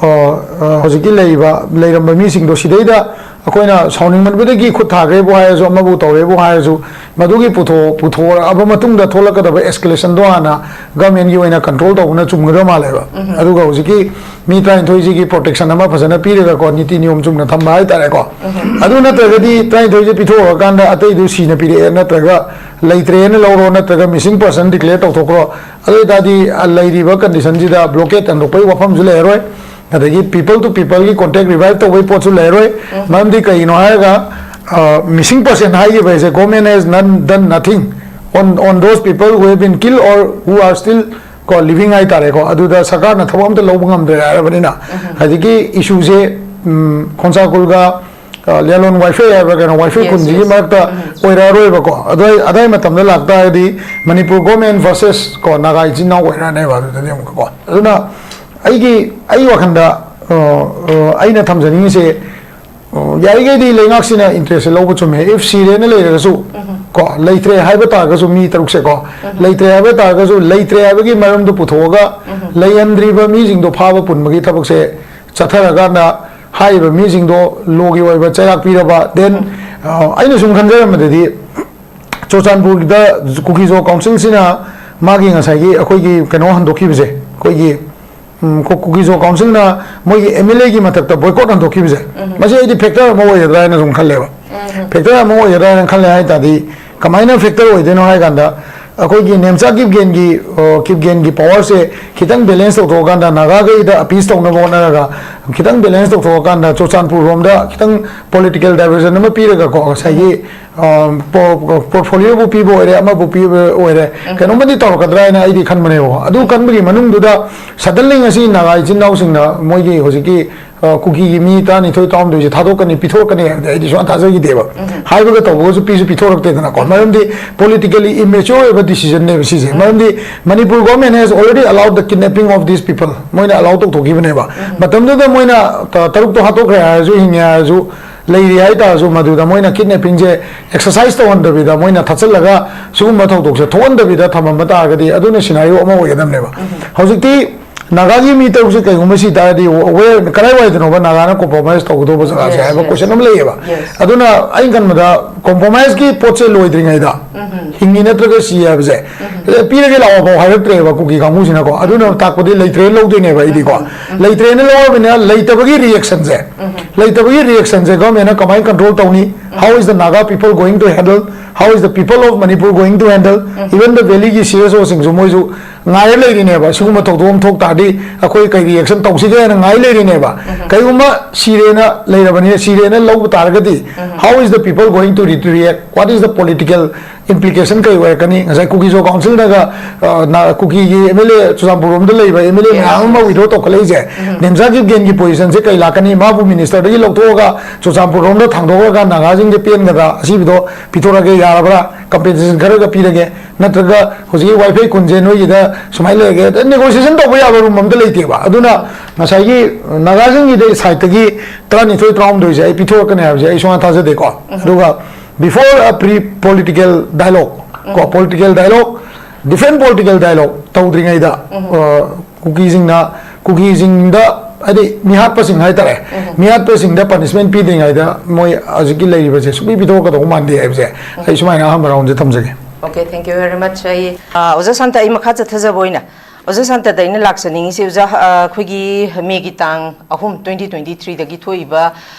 ꯑ, ꯑ, ꯍꯧꯖꯤꯛꯀꯤ ꯂꯩꯔꯤꯕ, ꯂꯩꯔꯝꯕ ꯃꯤꯁꯤꯡꯗꯣ ꯁꯤꯗꯩꯗ ꯑꯩꯈꯣꯏꯅ ꯁꯥꯎꯅꯤꯡꯃꯟꯕꯗꯒꯤ ꯈꯨꯠ ꯊꯥꯈ꯭ꯔꯦꯕꯨ ꯍꯥꯏꯔꯁꯨ, ꯑꯃꯕꯨ ꯇꯧꯔꯦꯕꯨ ꯍꯥꯏꯔꯁꯨ, ꯃꯗꯨꯒꯤ ꯄꯨꯊꯣ-, ꯄꯨꯊꯣꯔꯛꯑꯕ ꯃꯇꯨꯡꯗ ꯊꯣꯛꯂꯛꯀꯗꯕ escalationꯗꯣ ꯍꯥꯟꯅ ꯒꯚꯔꯟꯃꯦꯟꯠꯀꯤ ꯑꯣꯏꯅ ꯀꯟꯇ꯭ꯔꯣꯜ ꯇꯧꯕꯅ ꯆꯨꯝꯒꯗꯕ ꯃꯥꯜꯂꯦꯕ꯫ ꯑꯗꯨꯒ ꯍꯧꯖꯤꯛꯀꯤ ꯃꯤ ꯇꯔꯥꯅꯤꯊꯣꯏꯁꯤꯒꯤ protection ꯑꯃ ꯐꯖꯅ ꯄꯤꯔꯒꯀꯣ, ꯅꯤꯇꯤ ꯅꯤꯌꯣꯝ ꯆꯨꯝꯅ ꯊꯝꯕ ꯍꯥꯏꯇꯥꯔꯦꯀꯣ꯫ ꯑꯗꯨ ꯅꯠꯇ꯭ꯔꯒꯗꯤ ꯇꯔꯥꯅꯤꯊꯣꯏꯁꯦ ꯄꯤꯊꯣꯛꯑꯀꯥꯟꯗ ꯑꯇꯩꯗꯨ ꯁꯤꯅ ꯄꯤꯔꯛꯑꯦ, ꯅꯠꯇ꯭ꯔꯒ ꯂꯩꯇ꯭ꯔꯦꯅ ꯂꯧꯔꯣ, ꯅꯠꯇ꯭ꯔꯒ missing person declare ꯇꯧꯊꯣꯛꯈ꯭ꯔꯣ꯫ ꯑꯗꯨ ꯑꯣꯏꯇꯥꯔꯗꯤ, ꯑ, ꯂꯩꯔꯤꯕ ꯀꯟꯗꯤꯁꯟꯁꯤꯗ ꯕ꯭ꯂꯣꯀꯦꯠ ꯍꯟꯗꯣꯛꯄꯒꯤ ꯋꯥꯐꯝꯁꯨ ꯂꯩꯔꯔꯣꯏ, ꯑꯗꯒꯤ people to peopleꯒꯤ contact revive ꯇꯧꯕꯒꯤ ꯄꯣꯠꯁꯨ ꯂꯩꯔꯔꯣꯏ꯫ ꯃꯔꯝꯗꯤ ꯀꯩꯒꯤꯅꯣ ꯍꯥꯏꯔꯒ, ꯑ, missing person ꯍꯥꯏꯈꯤꯕ ꯍꯥꯏꯁꯦ, government has none, done nothing on, on those people who have been killed or who are still ꯀꯣ, living ꯍꯥꯏꯇꯥꯔꯦꯀꯣ, ꯑꯗꯨꯗ ꯁꯔꯀꯥꯔꯅ ꯊꯕꯛ ꯑꯝꯇ ꯂꯧꯕ ꯉꯝꯗ꯭ꯔꯦ ꯍꯥꯏꯔꯕꯅꯤꯅ, ꯍꯧꯖꯤꯛꯀꯤ issueꯁꯦ, ꯎꯝ, ꯈꯣꯟꯁꯥ ꯈꯨꯜꯒ, ꯑ, ꯂꯤꯌꯥꯂꯣꯡ ꯋꯥꯏꯐꯩ ꯍꯥꯏꯕ꯭ꯔꯥ ꯀꯩꯅꯣ, ꯋꯥꯏꯐꯩ ꯈꯨꯟꯁꯤꯒꯤ ꯃꯔꯛꯇ ꯑꯣꯏꯔꯛꯑꯔꯣꯏꯕꯀꯣ꯫ ꯑꯗꯨ ꯑꯗꯥꯏ ꯃꯇꯝꯗ ꯂꯥꯛꯇꯥꯔꯒꯗꯤ ꯃꯅꯤꯄꯨꯔ government versus ꯀꯣ, ꯅꯥꯒꯥ ꯏꯆꯤꯟ ꯏꯅꯥꯎ ꯑꯣꯏꯔꯛꯑꯅꯦꯕ ꯑꯗꯨꯗꯗꯤ ꯑꯃꯨꯛꯀꯀꯣ꯫ ꯑꯗꯨꯅ ꯑꯩꯒꯤ, ꯑꯩ ꯋꯥꯈꯜꯗ, ꯑ, ꯑ, ꯑꯩꯅ ꯊꯝꯖꯅꯤꯡꯉꯤꯁꯦ, ꯑꯣ, ꯌꯥꯔꯤꯈꯩꯗꯤ ꯂꯩꯉꯥꯛꯁꯤꯅ interestꯁꯦ ꯂꯧꯕ ꯆꯨꯝꯃꯦ꯫ If ꯁꯤꯔꯦꯅ ꯂꯩꯔꯒꯁꯨ, ꯀꯣ, ꯂꯩꯇ꯭ꯔꯦ ꯍꯥꯏꯕ ꯇꯥꯔꯒꯁꯨ ꯃꯤ ꯇꯔꯨꯛꯁꯦ ꯀꯣ, ꯂꯩꯇ꯭ꯔꯦ ꯍꯥꯏꯕ ꯇꯥꯔꯒꯁꯨ ꯂꯩꯇ꯭ꯔꯦ ꯍꯥꯏꯕꯒꯤ ꯃꯔꯝꯗꯣ ꯄꯨꯊꯣꯛꯑꯒ ꯂꯩꯍꯟꯗ꯭ꯔꯤꯕ ꯃꯤꯁꯤꯡꯗꯣ ꯐꯥꯕ ꯄꯨꯟꯕꯒꯤ ꯊꯕꯛꯁꯦ ꯆꯠꯊꯔꯀꯥꯟꯗ ꯍꯥꯏꯔꯤꯕ ꯃꯤꯁꯤꯡꯗꯣ ꯂꯣꯒꯤ ꯑꯣꯏꯕ ꯆꯩꯔꯥꯛ ꯄꯤꯔꯕ, ꯗꯦꯟ ꯑꯩꯅ ꯁꯨꯝ ꯈꯟꯖꯔꯝꯕꯗꯗꯤ ꯆꯨꯔꯆꯥꯟꯄꯨꯔꯒꯤꯗ ꯀꯨꯀꯤꯖꯣ ꯀꯥꯎꯟꯁꯤꯜꯁꯤꯅ ꯃꯥꯒꯤ ꯉꯁꯥꯏꯒꯤ ꯑꯩꯈꯣꯏꯒꯤ ꯀꯩꯅꯣ ꯍꯟꯗꯣꯛꯈꯤꯕꯁꯦ, ꯑꯩꯈꯣꯏꯒꯤ ꯎꯝ, ꯀꯨ- ꯀꯨꯀꯤꯖꯣ ꯀꯥꯎꯟꯁꯤꯜꯅ ꯃꯣꯏꯒꯤ ꯑꯦꯝ ꯑꯦꯜ ꯑꯦꯒꯤ ꯃꯊꯛꯇ ꯕꯣꯏꯀꯣꯠ ꯍꯟꯗꯣꯛꯈꯤꯕꯁꯦ, ꯃꯁꯤ ꯑꯩꯗꯤ ꯐꯦꯛꯇꯔ ꯑꯃ ꯑꯣꯏꯒꯗ꯭ꯔꯥ ꯍꯥꯏꯅ ꯁꯨꯝ ꯈꯜꯂꯦꯕ꯫ ꯐꯦꯛꯇꯔ ꯑꯃ ꯑꯣꯏꯒꯗ꯭ꯔꯥ ꯍꯥꯏꯅ ꯈꯜꯂꯦ ꯍꯥꯏ ꯇꯥꯔꯗꯤ, ꯀꯃꯥꯏꯅ ꯐꯦꯛꯇꯔ ꯑꯣꯏꯗꯣꯏꯅꯣ ꯍꯥꯏ ꯀꯥꯟꯗ, ꯑꯩꯈꯣꯏꯒꯤ ꯅꯦꯝꯆꯥ ꯀꯤꯞꯒꯦꯟꯒꯤ ꯑ, ꯀꯤꯞꯒꯦꯟꯒꯤ ꯄꯋꯥꯔꯁꯦ ꯈꯤꯇꯪ ꯕꯦꯂꯦꯟꯁ ꯇꯧꯊꯣꯛꯑꯀꯥꯟꯗ, ꯅꯥꯒꯥꯈꯩꯗ ꯑꯄꯤꯁ ꯇꯧꯅꯕ ꯍꯣꯠꯅꯔꯒ, ꯈꯤꯇꯪ ꯕꯦꯂꯦꯟꯁ ꯇꯧꯊꯣꯛꯑꯀꯥꯟꯗ ꯆꯨꯔꯆꯥꯟꯄꯨꯔ ꯔꯣꯝꯗ ꯈꯤꯇꯪ ꯄꯣꯂꯤꯇꯤꯀꯦꯜ ꯗꯥꯏꯚꯔꯖꯟ ꯑꯃ ꯄꯤꯔꯒꯀꯣ, ꯉꯁꯥꯏꯒꯤ ꯄꯣꯔꯠꯐꯣꯂꯤꯑꯣꯕꯨ ꯄꯤꯕ ꯑꯣꯏꯔꯦ, ꯑꯃꯕꯨ ꯄꯤꯕ ꯑꯣꯏꯔꯦ, ꯀꯩꯅꯣꯝꯃꯗꯤ ꯇꯧꯔꯛꯀꯗ꯭ꯔꯥ ꯍꯥꯏꯅ ꯑꯩꯗꯤ ꯈꯟꯕꯅꯦꯕꯀꯣ꯫ ꯑꯗꯨ ꯈꯟꯕꯒꯤ ꯃꯅꯨꯡꯗꯨꯗ ꯁꯗꯟꯂꯤ ꯉꯁꯤ ꯅꯥꯒꯥ ꯏꯆꯤꯟ ꯏꯅꯥꯎꯁꯤꯡꯅ ꯃꯣꯏꯒꯤ ꯍꯧꯖꯤꯛꯀꯤ ꯑ, ꯀꯨꯀꯤꯒꯤ ꯃꯤ ꯇꯔꯥꯅꯤꯊꯣꯏ ꯇꯔꯥꯍꯨꯝꯗꯣꯏꯁꯦ ꯊꯥꯗꯣꯛꯀꯅꯤ, ꯄꯤꯊꯣꯔꯛꯀꯅꯤ ꯍꯥꯏꯕꯗꯤ ꯑꯩꯗꯤ ꯁꯨꯡꯊꯥ ꯊꯥꯖꯈꯤꯗꯦꯕ꯫ ꯍꯥꯏꯕꯒ ꯇꯧꯕꯒꯁꯨ ꯄꯤꯁꯨ ꯄꯤꯊꯣꯔꯛꯇꯦꯗꯅꯀꯣ꯫ ꯃꯔꯝꯗꯤ politically immature ꯑꯣꯏꯕ decision ꯅꯦꯕ ꯁꯤꯁꯦ꯫ ꯃꯔꯝꯗꯤ Manipur government has already allowed the kidnapping of these people, ꯃꯣꯏꯅ ꯑꯦꯂꯥꯎ ꯇꯧꯊꯣꯛꯈꯤꯕꯅꯦꯕ꯫ ꯃꯇꯝꯗꯨꯗ ꯃꯣꯏꯅ ꯇ- ꯇꯔꯨꯛꯇꯣ ꯍꯥꯠꯇꯣꯛꯈ꯭ꯔꯦ ꯍꯥꯏꯔꯁꯨ, ꯍꯤꯡꯉꯦ ꯍꯥꯏꯔꯁꯨ, ꯂꯩꯔꯤ ꯍꯥꯏꯇꯥꯔꯁꯨ, ꯃꯗꯨꯗ ꯃꯣꯏꯅ ꯀꯤꯗꯅꯦꯄꯤꯡꯁꯦ ꯑꯦꯛꯁꯔꯁꯥꯏꯁ ꯇꯧꯍꯟꯗꯕꯤꯗ, ꯃꯣꯏꯅ ꯊꯠꯆꯜꯂꯒ ꯁꯤꯒꯨꯝꯕ ꯊꯧꯗꯣꯛꯁꯦ ꯊꯣꯛꯍꯟꯗꯕꯤꯗ ꯊꯝꯃꯝꯕ ꯇꯥꯔꯒꯗꯤ, ꯑꯗꯨꯅ ꯁꯤꯅꯥꯔꯤꯑꯣ ꯑꯃ ꯑꯣꯏꯒꯗꯕꯅꯦꯕ꯫ ꯍꯧꯖꯤꯛꯇꯤ ꯅꯥꯒꯥꯒꯤ ꯃꯤ ꯇꯔꯨꯛꯁꯦ ꯀꯩꯒꯨꯝꯕ ꯁꯤ ꯇꯥꯔꯗꯤ, where, ꯀꯗꯥꯏꯋꯥꯏꯗꯅꯣꯕ ꯅꯥꯒꯥꯅ ꯀꯣꯝꯄ꯭ꯔꯣꯃꯥꯏꯁ ꯇꯧꯒꯗꯧꯕ ꯖꯒꯥꯁꯦ Yes, ꯍꯥꯏꯕ yes. ꯀꯣꯏꯁꯟ ꯑꯃ ꯂꯩꯌꯦꯕ꯫ Yes. ꯑꯗꯨꯅ ꯑꯩꯅ ꯈꯟꯕꯗ ꯀꯣꯝꯄ꯭ꯔꯣꯃꯥꯏꯁꯀꯤ ꯄꯣꯠꯁꯦ ꯂꯣꯏꯗ꯭ꯔꯤꯉꯩꯗ, ꯍꯤꯡꯉꯤ ꯅꯠꯇ꯭ꯔꯒ ꯁꯤ ꯍꯥꯏꯕꯁꯦ, "ꯑꯦ, ꯄꯤꯔꯒꯦ ꯂꯥꯛꯑꯣ" ꯐꯥꯎ ꯍꯥꯏꯔꯛꯇ꯭ꯔꯦꯕ ꯀꯨꯀꯤ ꯀꯥꯡꯕꯨꯁꯤꯅꯀꯣ꯫ ꯑꯗꯨꯅ ꯇꯥꯛꯄꯗꯤ ꯂꯩꯇ꯭ꯔꯦꯅ ꯂꯧꯗꯣꯏꯅꯦꯕ ꯑꯩꯗꯤꯀꯣ꯫ ꯂꯩꯇ꯭ꯔꯦꯅ ꯂꯧꯔꯕꯅꯤꯅ ꯂꯩꯇꯕꯒꯤ ꯔꯤꯌꯦꯛꯁꯟꯁꯦ, ꯂꯩꯇꯕꯒꯤ ꯔꯤꯌꯦꯛꯁꯟꯁꯦ ꯒꯚꯔꯟꯃꯦꯟꯅ ꯀꯃꯥꯏꯅ ꯀꯟꯇ꯭ꯔꯣꯜ ꯇꯧꯅꯤ? How is the Naga people going to handle? How is the people of Manipur going to handle? Even the valley ꯒꯤ C S O ꯁꯤꯡꯁꯨ ꯃꯣꯏꯁꯨ ꯉꯥꯏꯔ ꯂꯩꯔꯤꯅꯦꯕ꯫ ꯁꯤꯒꯨꯝꯕ ꯊꯧꯗꯣꯛ ꯑꯃ ꯊꯣꯛ ꯇꯥꯔꯗꯤ ꯑꯩꯈꯣꯏ ꯀꯩ ꯔꯤꯌꯦꯛꯁꯟ ꯇꯧꯁꯤꯒꯦ ꯍꯥꯏꯅ ꯉꯥꯏ ꯂꯩꯔꯤꯅꯦꯕ꯫ ꯀꯩꯒꯨꯝꯕ ꯁꯤꯔꯦꯅ ꯂꯩꯔꯕꯅꯤꯅ, ꯁꯤꯔꯦꯅ ꯂꯧꯕ ꯇꯥꯔꯒꯗꯤ, how is the people going to re- react? What is the political implication ꯀꯩ ꯑꯣꯏꯔꯛꯀꯅꯤ? ꯉꯁꯥꯏ ꯀꯨꯀꯤꯖꯣ ꯀꯥꯎꯟꯁꯤꯜꯅꯒ, ꯑ, ꯅ- ꯀꯨꯀꯤꯒꯤ M L A, ꯆꯨꯔꯆꯥꯟꯄꯨꯔ ꯔꯣꯝꯗ ꯂꯩꯕ M L A Yes, ꯃꯌꯥꯝ ꯑꯃ yes. ꯋꯤꯗ꯭ꯔꯣ ꯇꯧꯈꯠꯂꯛꯏꯁꯦ, ꯅꯦꯝꯆꯥ ꯀꯤꯞꯒꯦꯟꯒꯤ ꯄꯣꯖꯤꯁꯟꯁꯦ ꯀꯩ ꯂꯥꯛꯀꯅꯤ? ꯃꯥꯕꯨ ꯃꯤꯅꯤꯁꯇꯔꯗꯒꯤ ꯂꯧꯊꯣꯛꯑꯒ ꯆꯨꯔꯆꯥꯟꯄꯨꯔ ꯔꯣꯝꯗ ꯊꯥꯡꯗꯣꯛꯈ꯭ꯔꯒ ꯅꯥꯒꯥꯁꯤꯡꯁꯦ ꯄꯦꯟꯒꯗ꯭ꯔꯥ? ꯑꯁꯤꯕꯗꯣ ꯄꯤꯊꯣꯔꯛꯑꯒꯦ ꯌꯥꯔꯕ꯭ꯔꯥ? ꯀꯝꯄꯦꯟꯁꯦꯁꯟ ꯈꯔꯒ ꯄꯤꯔꯒꯦ, ꯅꯠꯇ꯭ꯔꯒ ꯍꯧꯖꯤꯛꯀꯤ ꯋꯥꯏꯐꯩ ꯈꯨꯟꯁꯦ ꯅꯣꯏꯒꯤꯗ ꯁꯨꯃꯥꯏꯅ ꯂꯩꯔꯒꯦ, ꯅꯦꯒꯣꯁꯤꯌꯦꯁꯟ ꯇꯧꯕ ꯌꯥꯕ ꯔꯨꯝ ꯑꯝꯇ ꯂꯩꯇꯦꯕ꯫ ꯑꯗꯨꯅ ꯉꯁꯥꯏꯒꯤ ꯅꯥꯒꯥꯁꯤꯡꯒꯤꯗꯤ ꯁꯥꯏꯠꯇꯒꯤ ꯇꯔꯥꯅꯤꯊꯣꯏ ꯇꯔꯥꯍꯨꯝꯗꯣꯏꯁꯦ ꯑꯩ ꯄꯤꯊꯣꯔꯛꯀꯅꯤ ꯍꯥꯏꯕꯁꯦ ꯑꯩ ꯁꯨꯡꯊꯥ ꯊꯥꯖꯗꯦꯀꯣ꯫ ꯑꯗꯨꯒ before a pre political dialogue, ꯀꯣ, political dialogue, different political dialogue ꯇꯧꯗ꯭ꯔꯤꯉꯩꯗ, ꯑ, ꯀꯨꯀꯤꯁꯤꯡꯅ, ꯀꯨꯀꯤꯁꯤꯡꯗ ꯍꯥꯏꯗꯤ ꯃꯤꯍꯥꯠꯄꯁꯤꯡ ꯍꯥꯏꯇꯥꯔꯦ, ꯃꯤꯍꯥꯠꯄꯁꯤꯡꯗ ꯄꯅꯤꯁꯃꯦꯟ ꯄꯤꯗ꯭ꯔꯤꯉꯩꯗ ꯃꯣꯏ ꯍꯧꯖꯤꯛꯀꯤ ꯂꯩꯔꯤꯕꯁꯦ ꯁꯨꯡꯄꯤ ꯄꯤꯊꯣꯛꯀꯗꯧꯕ ꯃꯥꯟꯗꯦ ꯍꯥꯏꯕꯁꯦ ꯑꯩ ꯁꯨꯃꯥꯏꯅ ꯑꯍꯥꯟꯕ ꯔꯥꯎꯟꯁꯦ ꯊꯝꯖꯒꯦ꯫ Okay, thank you very much. ꯑꯩ ꯑ, ꯑꯣꯖꯥ ꯁꯥꯟꯇ, ꯑꯩ ꯃꯈꯥ ꯆꯠꯊꯖꯕ ꯑꯣꯏꯅ ꯑꯣꯖꯥ ꯁꯥꯟꯇꯗ ꯑꯩꯅ ꯂꯥꯛꯆꯅꯤꯡꯉꯤꯁꯦ, ꯑꯣꯖꯥ, ꯑ, ꯑꯩꯈꯣꯏꯒꯤ ꯃꯦꯒꯤ ꯇꯥꯡ ꯑꯍꯨꯝ, twenty twenty threeꯗꯒꯤ ꯊꯣꯛꯏꯕ,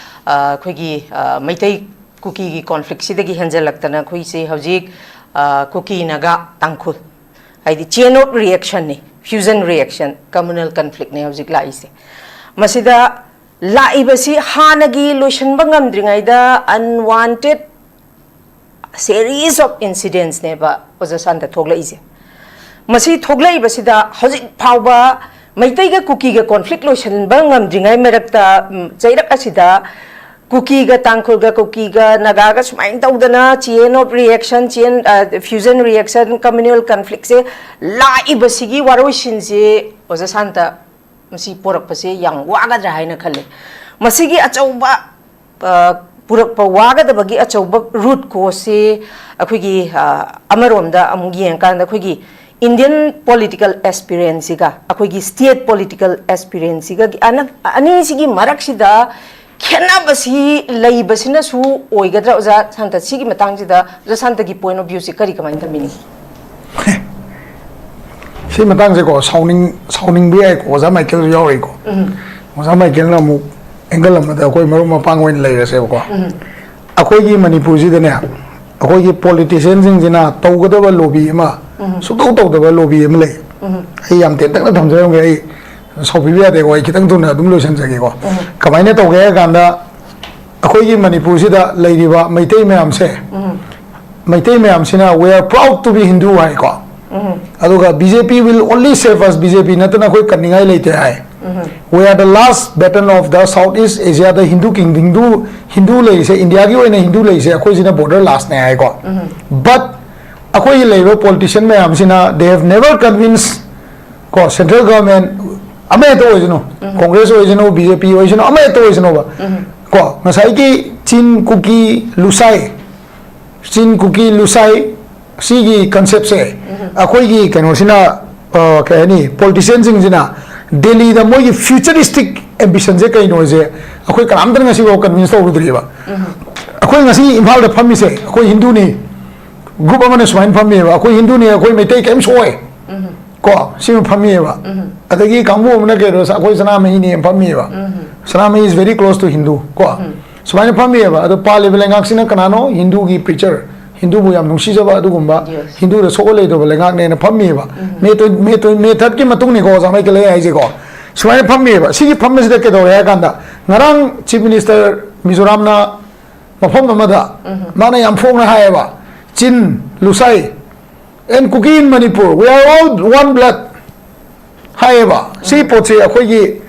ꯑ, ꯑꯩꯈꯣꯏꯒꯤ, ꯑ, ꯃꯩꯇꯩ ꯀꯨꯀꯤꯒꯤ ꯀꯣꯟꯐ꯭ꯂꯤꯛꯁꯤꯗꯒꯤ ꯍꯦꯟꯖꯜꯂꯛꯇꯅ ꯑꯩꯈꯣꯏꯁꯦ ꯍꯧꯖꯤꯛ, ꯑ, ꯀꯨꯀꯤ ꯅꯥꯒꯥ ꯇꯥꯡꯈꯨꯜ, ꯍꯥꯏꯗꯤ chain of reactionꯅꯤ, fusion reaction, communal conflictꯅꯤ ꯍꯧꯖꯤꯛ ꯂꯥꯛꯏꯁꯦ꯫ ꯃꯁꯤꯗ ꯂꯥꯛꯏꯕꯁꯤ ꯍꯥꯟꯅꯒꯤ ꯂꯣꯏꯁꯤꯟꯕ ꯉꯝꯗ꯭ꯔꯤꯉꯩꯗ unwanted series of incidentsꯅꯦꯕ ꯑꯣꯖꯥ ꯁꯥꯟꯇ ꯊꯣꯛꯂꯛꯏꯁꯦ꯫ ꯃꯁꯤ ꯊꯣꯛꯂꯛꯏꯕꯁꯤꯗ ꯍꯧꯖꯤꯛ ꯐꯥꯎꯕ ꯃꯩꯇꯩꯒ ꯀꯨꯀꯤꯒ ꯀꯣꯟꯐ꯭ꯂꯤꯛ ꯂꯣꯏꯁꯤꯟꯕ ꯉꯝꯗ꯭ꯔꯤꯉꯩ ꯃꯔꯛꯇ, ꯎꯝ, ꯆꯩꯔꯛ ꯑꯁꯤꯗ ꯀꯨꯀꯤꯒ ꯇꯥꯡꯈꯨꯜꯒ ꯀꯨꯀꯤꯒ ꯅꯥꯒꯥꯒ ꯁꯨꯃꯥꯏꯅ ꯇꯧꯗꯅ chain of reaction, chain, ꯑ, fusion reaction, communal conflictꯁꯦ ꯂꯥꯛꯏꯕꯁꯤꯒꯤ ꯋꯥꯔꯣꯏꯁꯤꯟꯁꯦ ꯑꯣꯖꯥ ꯁꯥꯟꯇ, ꯃꯁꯤ ꯄꯣꯔꯛꯄꯁꯦ ꯌꯥꯝ ꯋꯥꯒꯗ꯭ꯔꯥ ꯍꯥꯏꯅ ꯈꯜꯂꯦ꯫ ꯃꯁꯤꯒꯤ ꯑꯆꯧꯕ, ꯑ, ꯄꯨꯔꯛꯄ ꯋꯥꯒꯗꯕꯒꯤ ꯑꯆꯧꯕ root causeꯁꯤ ꯑꯩꯈꯣꯏꯒꯤ, ꯑ, ꯑꯃꯔꯣꯝꯗ ꯑꯃꯨꯛ ꯌꯦꯡꯉꯀꯥꯟꯗ ꯑꯩꯈꯣꯏꯒꯤ Indian political aspirantꯁꯤꯒ ꯑꯩꯈꯣꯏꯒꯤ state political aspirantꯁꯤꯒ ꯑꯅ-, ꯑꯅꯤꯁꯤꯒꯤ ꯃꯔꯛꯁꯤꯗ ꯈꯦꯠꯅꯕꯁꯤ ꯂꯩꯕꯁꯤꯅꯁꯨ ꯑꯣꯏꯒꯗ꯭ꯔꯥ? ꯑꯣꯖꯥ ꯁꯥꯟꯇ, ꯁꯤꯒꯤ ꯃꯇꯥꯡꯁꯤꯗ ꯑꯣꯖꯥ ꯁꯥꯟꯇꯒꯤ point of viewꯁꯤ ꯀꯔꯤ, ꯀꯃꯥꯏꯅ ꯊꯝꯕꯤꯅꯤꯡꯉꯤ? ꯁꯤ ꯃꯇꯥꯡꯁꯦꯀꯣ, ꯁꯥꯎꯅꯤꯡ-, ꯁꯥꯎꯅꯤꯡꯕ ꯌꯥꯏꯀꯣ, ꯑꯣꯖꯥ ꯃꯥꯏꯀꯦꯜꯁꯨ ꯌꯥꯎꯔꯛꯏꯀꯣ꯫ ꯑꯣꯖꯥ ꯃꯥꯏꯀꯦꯜꯅ ꯑꯃꯨꯛ angle ꯑꯃꯗ ꯑꯩꯈꯣꯏ ꯃꯔꯨꯞ ꯃꯄꯥꯡ ꯑꯣꯏꯅ ꯂꯩꯔꯁꯦꯕꯀꯣ꯫ ꯑꯩꯈꯣꯏꯒꯤ ꯃꯅꯤꯄꯨꯔꯁꯤꯗꯅꯦ, ꯑꯩꯈꯣꯏꯒꯤ politicianꯁꯤꯡꯁꯤꯅ ꯇꯧꯒꯗꯕ lobby ꯑꯃ ꯁꯨꯡꯇꯧ ꯇꯧꯗꯕ lobby ꯑꯃ ꯂꯩ꯫ ꯑꯩ ꯌꯥꯝ ꯇꯦꯟꯇꯛꯅ ꯊꯝꯖꯔꯝꯒꯦ, ꯑꯩ ꯁꯥꯎꯕꯤꯕ ꯌꯥꯗꯦꯀꯣ, ꯑꯩ ꯈꯤꯇꯪ ꯊꯨꯅ ꯑꯗꯨꯝ ꯂꯣꯏꯁꯤꯟꯖꯒꯦꯀꯣ꯫ ꯀꯃꯥꯏꯅ ꯇꯧꯒꯦ ꯍꯥꯏ ꯀꯥꯟꯗ, ꯑꯩꯈꯣꯏꯒꯤ ꯃꯅꯤꯄꯨꯔꯁꯤꯗ ꯂꯩꯔꯤꯕ ꯃꯩꯇꯩ ꯃꯌꯥꯝꯁꯦ, ꯃꯩꯇꯩ ꯃꯌꯥꯝꯁꯤꯅ "We are proud to be Hindu" ꯍꯥꯏꯀꯣ꯫ ꯑꯗꯨꯒ "B J P will only save us", B J P ꯅꯠꯇꯅ ꯑꯩꯈꯣꯏ ꯀꯟꯅꯤꯡꯉꯥꯏ ꯂꯩꯇꯦ ꯍꯥꯏ꯫ "We are the last bastion of the South East Asiaꯗ Hindu king, Hindu, Hindu ꯂꯩꯔꯤꯁꯦ, ꯏꯟꯗꯤꯌꯥꯒꯤ ꯑꯣꯏꯅ ꯍꯤꯟꯗꯨ ꯂꯩꯔꯤꯁꯦ ꯑꯩꯈꯣꯏꯁꯤꯅ border lastꯅꯦ" ꯍꯥꯏꯀꯣ꯫ But ꯑꯩꯈꯣꯏꯒꯤ ꯂꯩꯔꯤꯕ politician ꯃꯌꯥꯝꯁꯤꯅ, they have never convinced ꯀꯣ, central government ꯑꯃ ꯍꯦꯛꯇ ꯑꯣꯏꯁꯅꯨ, Congress ꯑꯣꯏꯁꯅꯨ, B J P ꯑꯣꯏꯁꯅꯨ, ꯑꯃ ꯍꯦꯛꯇ ꯑꯣꯏꯁꯅꯨꯕ, ꯀꯣ, ꯉꯁꯥꯏꯒꯤ ꯆꯤꯟ, ꯀꯨꯀꯤ, ꯂꯨꯁꯥꯏ, ꯆꯤꯟ, ꯀꯨꯀꯤ, ꯂꯨꯁꯥꯏ, ꯁꯤꯒꯤ conceptꯁꯦ ꯑꯩꯈꯣꯏꯒꯤ ꯀꯩꯅꯣꯁꯤꯅ, ꯑ, ꯀꯩ ꯍꯥꯏꯅꯤ, politicianꯁꯤꯡꯁꯤꯅ ꯗꯦꯜꯂꯤꯗ ꯃꯣꯏꯒꯤ futuristic ambition ꯁꯦ ꯀꯩꯅꯣꯁꯦ ꯑꯩꯈꯣꯏ ꯀꯅꯥꯝꯇꯅ ꯉꯁꯤꯐꯥꯎ convince ꯇꯧꯔꯨꯗ꯭ꯔꯤꯕ꯫ ꯑꯩꯈꯣꯏ ꯉꯁꯤ ꯏꯝꯐꯥꯜꯗ ꯐꯝꯃꯤꯁꯦ ꯑꯩꯈꯣꯏ ꯍꯤꯟꯗꯨꯅꯤ, group ꯑꯃꯅ ꯁꯨꯃꯥꯏꯅ ꯐꯝꯃꯤꯕ, ꯑꯩꯈꯣꯏ ꯍꯤꯟꯗꯨꯅꯤ, ꯑꯩꯈꯣꯏ ꯃꯩꯇꯩ ꯀꯩꯝ ꯁꯣꯛꯑꯣꯏ꯫ ꯀꯣ, ꯁꯤꯃ ꯐꯝꯃꯤꯕ꯫ ꯑꯗꯒꯤ ꯀꯥꯡꯕꯨ ꯑꯃꯅ ꯀꯩꯅꯣ, ꯑꯩꯈꯣꯏ ꯁꯅꯥꯃꯍꯤꯅꯦ ꯐꯝꯃꯤꯕ꯫ ꯁꯅꯥꯃꯍꯤ is very close to Hindu꯫ ꯀꯣ, ꯁꯨꯃꯥꯏꯅ ꯐꯝꯃꯤꯕ꯫ ꯑꯗꯣ ꯄꯥꯜꯂꯤꯕ ꯂꯩꯉꯥꯛꯁꯤꯅ ꯀꯅꯥꯅꯣ? ꯍꯤꯟꯗꯨꯒꯤ preacher, ꯍꯤꯟꯗꯨꯕꯨ ꯌꯥꯝ ꯅꯨꯡꯁꯤꯖꯕ ꯑꯗꯨꯒꯨꯝꯕ, ꯍꯤꯟꯗꯨꯗ ꯁꯣꯛꯑꯣꯏꯗꯕ ꯂꯩꯉꯥꯛꯅꯦꯅ ꯐꯝꯃꯤꯕ꯫ Method, method, method ꯀꯤ ꯃꯇꯨꯡꯅꯤꯀꯣ ꯑꯣꯖꯥ ꯃꯥꯏꯀꯦꯜ ꯑꯩ ꯍꯥꯏꯁꯦꯀꯣ꯫ ꯁꯨꯃꯥꯏꯅ ꯐꯝꯃꯤꯕ꯫ ꯁꯤꯒꯤ ꯐꯝꯕꯁꯤꯗ ꯀꯩꯗꯧꯔꯦ ꯍꯥꯏ ꯀꯥꯟꯗ, ꯉꯔꯥꯡ Chief Minister ꯃꯤꯖꯣꯔꯥꯝꯅ ꯃꯐꯝ ꯑꯃꯗ ꯃꯥꯅ ꯌꯥꯝ ꯐꯣꯡꯅ ꯍꯥꯏꯌꯦꯕ, ꯆꯤꯟ, ꯂꯨꯁꯥꯏ, and Kuki in Manipur, we are all one blood ꯍꯥꯏꯌꯦꯕ꯫ ꯁꯤ ꯄꯣꯠꯁꯦ ꯑꯩꯈꯣꯏꯒꯤ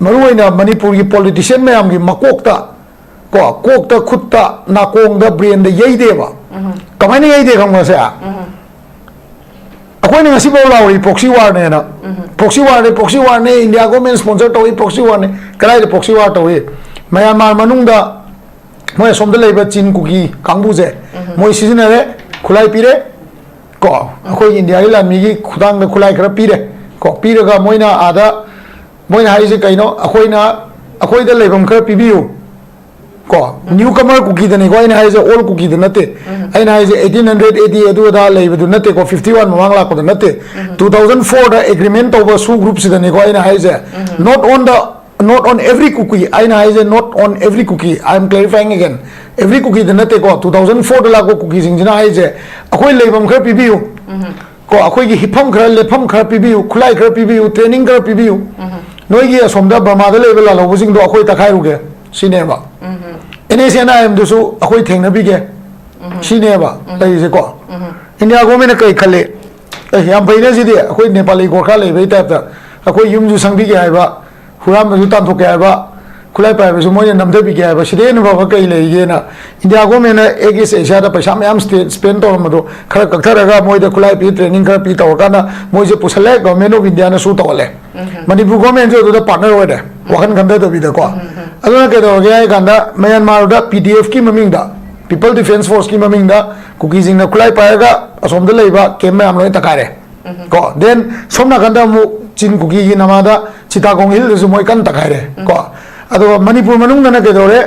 ꯃꯔꯨꯑꯣꯏꯅ ꯃꯅꯤꯄꯨꯔꯒꯤ politician ꯃꯌꯥꯝꯒꯤ ꯃꯀꯣꯛꯇ ꯀꯣ, ꯀꯣꯛꯇ, ꯈꯨꯠꯇ, ꯅꯥꯀꯣꯡꯗ, brain ꯗ ꯌꯩꯗꯦꯕ꯫ ꯀꯃꯥꯏꯅ ꯌꯩꯗꯦ ꯈꯪꯕ꯭ꯔꯁꯦ? ꯑꯩꯈꯣꯏꯅ ꯉꯁꯤꯐꯥꯎ ꯂꯥꯎꯔꯤ proxy war ꯅꯦꯅ꯫ Proxy war ꯅꯦ, proxy war ꯅꯦ, India government sponsor ꯇꯧꯏ, proxy war ꯅꯦ꯫ ꯀꯗꯥꯏꯗ proxy war ꯇꯧꯏ? ꯃ꯭ꯌꯥꯟꯃꯥꯔ ꯃꯅꯨꯡꯗ ꯃꯣꯏ ꯑꯁꯣꯝꯗ ꯂꯩꯕ ꯆꯤꯟ ꯀꯨꯀꯤ ꯀꯥꯡꯕꯨꯁꯦ ꯃꯣꯏ ꯁꯤꯖꯤꯟꯅꯔꯦ, ꯈꯨꯠꯂꯥꯏ ꯄꯤꯔꯦ ꯀꯣ, ꯑꯩꯈꯣꯏ ꯏꯟꯗꯤꯌꯥꯒꯤ ꯂꯥꯟꯃꯤꯒꯤ ꯈꯨꯊꯥꯡꯗ ꯈꯨꯠꯂꯥꯏ ꯈꯔ ꯄꯤꯔꯦ ꯀꯣ꯫ ꯄꯤꯔꯒ ꯃꯣꯏꯅ ꯑꯥꯗ, ꯃꯣꯏꯅ ꯍꯥꯏꯔꯤꯁꯦ ꯀꯩꯅꯣ? ꯑꯩꯈꯣꯏꯅ, ꯑꯩꯈꯣꯏꯗ ꯂꯩꯐꯝ ꯈꯔ ꯄꯤꯕꯤꯌꯨ ꯀꯣ꯫ Newcomer ꯀꯨꯀꯤꯗꯅꯤꯀꯣ ꯑꯩꯅ ꯍꯥꯏꯁꯦ, old ꯀꯨꯀꯤꯗ ꯅꯠꯇꯦ꯫ ꯑꯩꯅ ꯍꯥꯏꯁꯦ eighteen hundred AD ꯑꯗꯨ ꯑꯗꯥ ꯂꯩꯕꯗꯨ ꯅꯠꯇꯦꯀꯣ, fifty one ꯃꯃꯥꯡ ꯂꯥꯛꯄꯗꯨ ꯅꯠꯇꯦ꯫ Two thousand four ꯗ agreement ꯇꯧꯕ ꯁꯨ group ꯁꯤꯗꯅꯤꯀꯣ ꯑꯩꯅ ꯍꯥꯏꯁꯦ꯫ Not on the, not on every Kuki, ꯑꯩꯅ ꯍꯥꯏꯁꯦ not on every Kuki, I am clarifying again, every ꯀꯨꯀꯤꯗ ꯅꯠꯇꯦꯀꯣ꯫ Two thousand four ꯗ ꯂꯥꯛꯄ ꯀꯨꯀꯤꯁꯤꯡꯁꯤꯅ ꯍꯥꯏꯁꯦ ꯑꯩꯈꯣꯏ ꯂꯩꯐꯝ ꯈꯔ ꯄꯤꯕꯤꯌꯨ ꯀꯣ, ꯑꯩꯈꯣꯏꯒꯤ ꯍꯤꯞꯐꯝ ꯈꯔ, ꯂꯦꯞꯐꯝ ꯈꯔ ꯄꯤꯕꯤꯌꯨ, ꯈꯨꯠꯂꯥꯏ ꯈꯔ ꯄꯤꯕꯤꯌꯨ, training ꯈꯔ ꯄꯤꯕꯤꯌꯨ, ꯅꯣꯏꯒꯤ ꯑꯁꯣꯝꯗ ꯕꯔꯃꯥꯗ ꯂꯩꯕ ꯂꯥꯜꯍꯧꯕꯁꯤꯡꯗꯣ ꯑꯩꯈꯣꯏ ꯇꯛꯈꯥꯏꯔꯨꯒꯦ ꯁꯤꯅꯦꯕ꯫ NSCN IM ꯗꯨꯁꯨ ꯑꯩꯈꯣꯏ ꯊꯦꯡꯅꯕꯤꯒꯦ ꯁꯤꯅꯦꯕ ꯂꯩꯔꯤꯁꯦꯀꯣ꯫ India government ꯅ ꯀꯩ ꯈꯜꯂꯤ? ꯑꯦ, ꯌꯥꯝ ꯐꯩꯅꯦ ꯁꯤꯗꯤ, ꯑꯩꯈꯣꯏ ꯅꯦꯄꯥꯂꯤ ꯒꯣꯔꯈꯥ ꯂꯩꯕꯩ type ꯇ ꯑꯩꯈꯣꯏ ꯌꯨꯝꯁꯨ ꯁꯪꯕꯤꯒꯦ ꯍꯥꯏꯕ, ꯍꯨꯔꯥꯟꯕꯁꯨ ꯇꯥꯟꯊꯣꯛꯀꯦ ꯍꯥꯏꯕ, ꯈꯨꯠꯂꯥꯏ ꯄꯥꯏꯕꯁꯨ ꯃꯣꯏꯅ ꯅꯝꯊꯕꯤꯒꯦ ꯍꯥꯏꯕ, ꯁꯤꯗꯩ ꯍꯦꯟꯅ ꯐꯕ ꯀꯩ ꯂꯩꯒꯦꯅ꯫ India government ꯅ East Asia ꯗ ꯄꯩꯁꯥ ꯃꯌꯥꯝ ꯁ꯭ꯇꯦ-, spend ꯇꯧꯔꯝꯕꯗꯣ ꯈꯔ ꯀꯛꯊꯔꯒ ꯃꯣꯏꯗ ꯈꯨꯠꯂꯥꯏ ꯄꯤ, training ꯈꯔ ꯄꯤ ꯇꯧꯔꯀꯥꯟꯗ ꯃꯣꯏꯁꯦ ꯄꯨꯁꯜꯂꯦ, Government of India ꯅꯁꯨ ꯇꯧꯍꯜꯂꯦ꯫ ꯃꯅꯤꯄꯨꯔ government ꯁꯨ ꯑꯗꯨꯗ partner ꯑꯣꯏꯔꯦ, ꯋꯥꯈꯜ ꯈꯟꯊꯗꯕꯤꯗꯀꯣ꯫ ꯑꯗꯨꯅ ꯀꯩꯗꯧꯔꯒꯦ ꯍꯥꯏ ꯀꯥꯟꯗ ꯃ꯭ꯌꯥꯟꯃꯥꯔꯗ PDF ꯀꯤ ꯃꯃꯤꯡꯗ, People Defence Force ꯀꯤ ꯃꯃꯤꯡꯗ ꯀꯨꯀꯤꯁꯤꯡꯅ ꯈꯨꯠꯂꯥꯏ ꯄꯥꯏꯔꯒ ꯑꯁꯣꯝꯗ ꯂꯩꯕ camp ꯃꯌꯥꯝ ꯂꯣꯏ ꯇꯛꯈꯥꯏꯔꯦ꯫ ꯀꯣ, then ꯁꯣꯝ ꯅꯥꯀꯟꯗ ꯑꯃꯨꯛ ꯆꯤꯟ ꯀꯨꯀꯤꯒꯤ ꯅꯃꯥꯗ ꯆꯤꯇꯥꯒꯣꯡ ꯍꯤꯜꯗꯁꯨ ꯃꯣꯏ ꯀꯟꯅ ꯇꯛꯈꯥꯏꯔꯦ ꯀꯣ꯫ ꯑꯗꯨꯒ ꯃꯅꯤꯄꯨꯔ ꯃꯅꯨꯡꯗꯅ ꯀꯩꯗꯧꯔꯦ?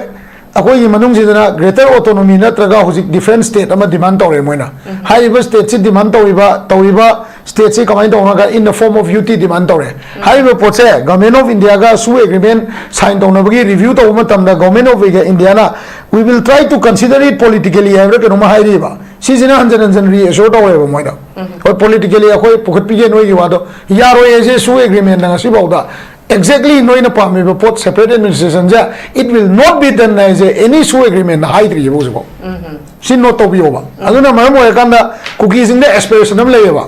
ꯑꯩꯈꯣꯏꯒꯤ ꯃꯅꯨꯡꯁꯤꯗꯅ greater autonomy ꯅꯠꯇ꯭ꯔꯒ ꯍꯧꯖꯤꯛ different state ꯑꯃ demand ꯇꯧꯔꯦ ꯃꯣꯏꯅ꯫ ꯍꯥꯏꯔꯤꯕ stateꯁꯤ demand ꯇꯧꯔꯤꯕ ꯇꯧꯔꯤꯕ stateꯁꯤ ꯀꯃꯥꯏꯅ ꯇꯧꯅꯣꯒ in the form of UT demand ꯇꯧꯔꯦ꯫ ꯍꯥꯏꯔꯤꯕ ꯄꯣꯠꯁꯦ Government of Indiaꯒ SoO agreement sign ꯇꯧꯅꯕꯒꯤ review ꯇꯧꯕ ꯃꯇꯝꯗ Government of Indiaꯅ "We will try to consider it politically" ꯍꯥꯏꯕ꯭ꯔꯥ ꯀꯩꯅꯣꯝꯃ ꯍꯥꯏꯔꯤꯕ꯫ ꯁꯤꯁꯤꯅ ꯍꯟꯖꯟ ꯍꯟꯖꯟ reassure ꯇꯧꯔꯦꯕ ꯃꯣꯏꯅ꯫ ꯍꯣꯏ, politically ꯑꯩꯈꯣꯏ ꯄꯨꯈꯠꯄꯤꯒꯦ ꯅꯣꯏꯒꯤ ꯋꯥꯗꯣ꯫ ꯌꯥꯔꯣꯏ ꯍꯥꯏꯁꯦ SoO agreement ꯅ ꯉꯁꯤꯐꯥꯎꯗ꯫ Exactly ꯅꯣꯏꯅ ꯄꯥꯝꯃꯤꯕ ꯄꯣꯠ separate administration say it will not be done ꯍꯥꯏꯁꯦ any SoO agreement ꯅ ꯍꯥꯏꯗ꯭ꯔꯤꯕ ꯍꯧꯖꯤꯛꯐꯥꯎ꯫ ꯁꯤ note ꯇꯧꯕꯤꯌꯣꯕ꯫ ꯑꯗꯨꯅ ꯃꯔꯝ ꯑꯣꯏꯔꯀꯥꯟꯗ ꯀꯨꯀꯤꯁꯤꯡꯗ aspiration ꯑꯃ ꯂꯩꯌꯦꯕ꯫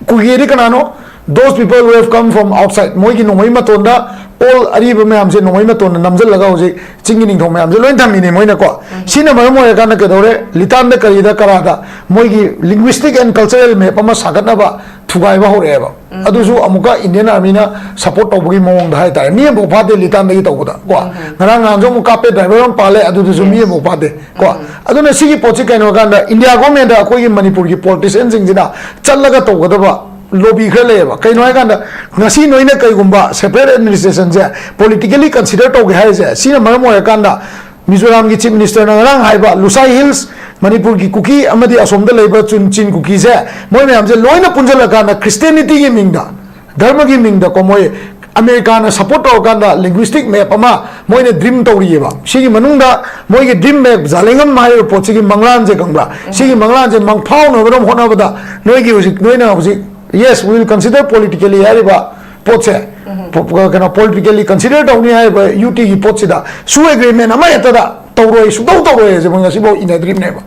ꯀꯨꯀꯤꯗꯤ ꯀꯅꯥꯅꯣ? Those people who have come from outside꯫ ꯃꯣꯏꯒꯤ ꯅꯣꯡꯃꯩ ꯃꯇꯣꯟꯗ all ꯑꯔꯤꯕ ꯃꯌꯥꯝꯁꯦ ꯅꯣꯡꯃꯩ ꯃꯇꯣꯟꯗ ꯅꯝꯁꯤꯜꯂꯒ ꯍꯧꯖꯤꯛ ꯆꯤꯡꯒꯤ ꯅꯤꯡꯊꯧ ꯃꯌꯥꯝꯁꯦ ꯂꯣꯏ ꯊꯝꯃꯤꯅꯦ ꯃꯣꯏꯅꯀꯣ꯫ ꯁꯤꯅ ꯃꯔꯝ ꯑꯣꯏꯔꯀꯥꯟꯗ ꯀꯩꯗꯧꯔꯦ? ꯂꯤꯇꯥꯟꯗ ꯀꯔꯤꯗ ꯀꯔꯥꯗ ꯃꯣꯏꯒꯤ linguistic and cultural map ꯑꯃ ꯁꯥꯒꯠꯅꯕ ꯊꯨꯒꯥꯏꯕ ꯍꯧꯔꯛꯑꯦꯕ꯫ ꯑꯗꯨꯁꯨ ꯑꯃꯨꯛꯀ Indian Army ꯅ support ꯇꯧꯕꯒꯤ ꯃꯑꯣꯡꯗ ꯍꯥꯏꯇꯥꯔꯦ꯫ ꯃꯤ ꯑꯃꯐꯥꯎ ꯐꯥꯗꯦ ꯂꯤꯇꯥꯟꯗꯒꯤ ꯇꯧꯕꯗ ꯀꯣ꯫ ꯉꯔꯥꯡ ꯅꯍꯥꯟꯁꯨ ꯑꯃꯨꯛ ꯀꯥꯞꯄꯦ, driver ꯑꯃ ꯄꯥꯜꯂꯦ, ꯑꯗꯨꯗꯁꯨ ꯃꯤ ꯑꯃꯐꯥꯎ ꯐꯥꯗꯦ ꯀꯣ꯫ ꯑꯗꯨꯅ ꯁꯤꯒꯤ ꯄꯣꯠꯁꯤ ꯀꯩꯅꯣ ꯍꯥꯏ ꯀꯥꯟꯗ India government ꯗ ꯑꯩꯈꯣꯏꯒꯤ ꯃꯅꯤꯄꯨꯔꯒꯤ politician ꯁꯤꯡꯁꯤꯅ ꯆꯠꯂꯒ ꯇꯧꯒꯗꯕ lobby ꯈꯔ ꯂꯩꯌꯦꯕ꯫ ꯀꯩꯅꯣ ꯍꯥꯏ ꯀꯥꯟꯗ ꯉꯁꯤ ꯅꯣꯏꯅ ꯀꯩꯒꯨꯝꯕ separate administration ꯁꯦ politically consider ꯇꯧꯒꯦ ꯍꯥꯏꯔꯤꯁꯦ, ꯁꯤꯅ ꯃꯔꯝ ꯑꯣꯏꯔꯀꯥꯟꯗ ꯃꯤꯖꯣꯔꯥꯝꯒꯤ Chief Minister ꯅ ꯉꯔꯥꯡ ꯍꯥꯏꯕ ꯂꯨꯁꯥꯏ Hills, ꯃꯅꯤꯄꯨꯔꯒꯤ ꯀꯨꯀꯤ ꯑꯃꯗꯤ ꯑꯁꯣꯝꯗ ꯂꯩꯕ ꯆꯨꯟ ꯆꯤꯟ ꯀꯨꯀꯤꯁꯦ, ꯃꯣꯏ ꯃꯌꯥꯝꯁꯦ ꯂꯣꯏꯅ ꯄꯨꯟꯁꯤꯜꯂꯀꯥꯟꯗ Christianity ꯒꯤ ꯃꯤꯡꯗ, ꯙꯔꯃꯒꯤ ꯃꯤꯡꯗꯀꯣ, ꯃꯣꯏ ꯑꯃꯦꯔꯤꯀꯥꯅ support ꯇꯧꯔꯀꯥꯟꯗ linguistic map ꯑꯃ ꯃꯣꯏꯅ dream ꯇꯧꯔꯤꯑꯕ꯫ ꯁꯤꯒꯤ ꯃꯅꯨꯡꯗ ꯃꯣꯏꯒꯤ dream map, ꯖꯥꯂꯦꯡꯉꯝ ꯍꯥꯏꯔꯤꯕ ꯄꯣꯠꯁꯤꯒꯤ ꯃꯪꯂꯥꯟꯁꯦ ꯈꯪꯕ꯭ꯔꯥ? ꯁꯤꯒꯤ ꯃꯪꯂꯥꯟꯁꯦ ꯃꯪꯐꯥꯎꯅꯕ ꯍꯣꯠꯅꯕꯗ ꯅꯣꯏꯒꯤ ꯍꯧꯖꯤꯛ, ꯅꯣꯏꯅ ꯍꯧꯖꯤꯛ "Yes, we will consider politically" ꯍꯥꯏꯔꯤꯕ ꯄꯣꯠꯁꯦ, ꯄꯣ-, ꯀꯩꯅꯣ, politically consider ꯇꯧꯅꯤ ꯍꯥꯏꯔꯤꯕ UT ꯒꯤ ꯄꯣꯠꯁꯤꯗ SoO agreement ꯑꯃ ꯍꯦꯛꯇꯗ ꯇꯧꯔꯣꯏ, ꯁꯨꯡꯇꯧ ꯇꯧꯔꯣꯏ ꯍꯥꯏꯁꯦ ꯃꯣꯏ ꯉꯁꯤꯐꯥꯎ ꯏꯅꯗ꯭ꯔꯤꯕꯅꯦꯕ꯫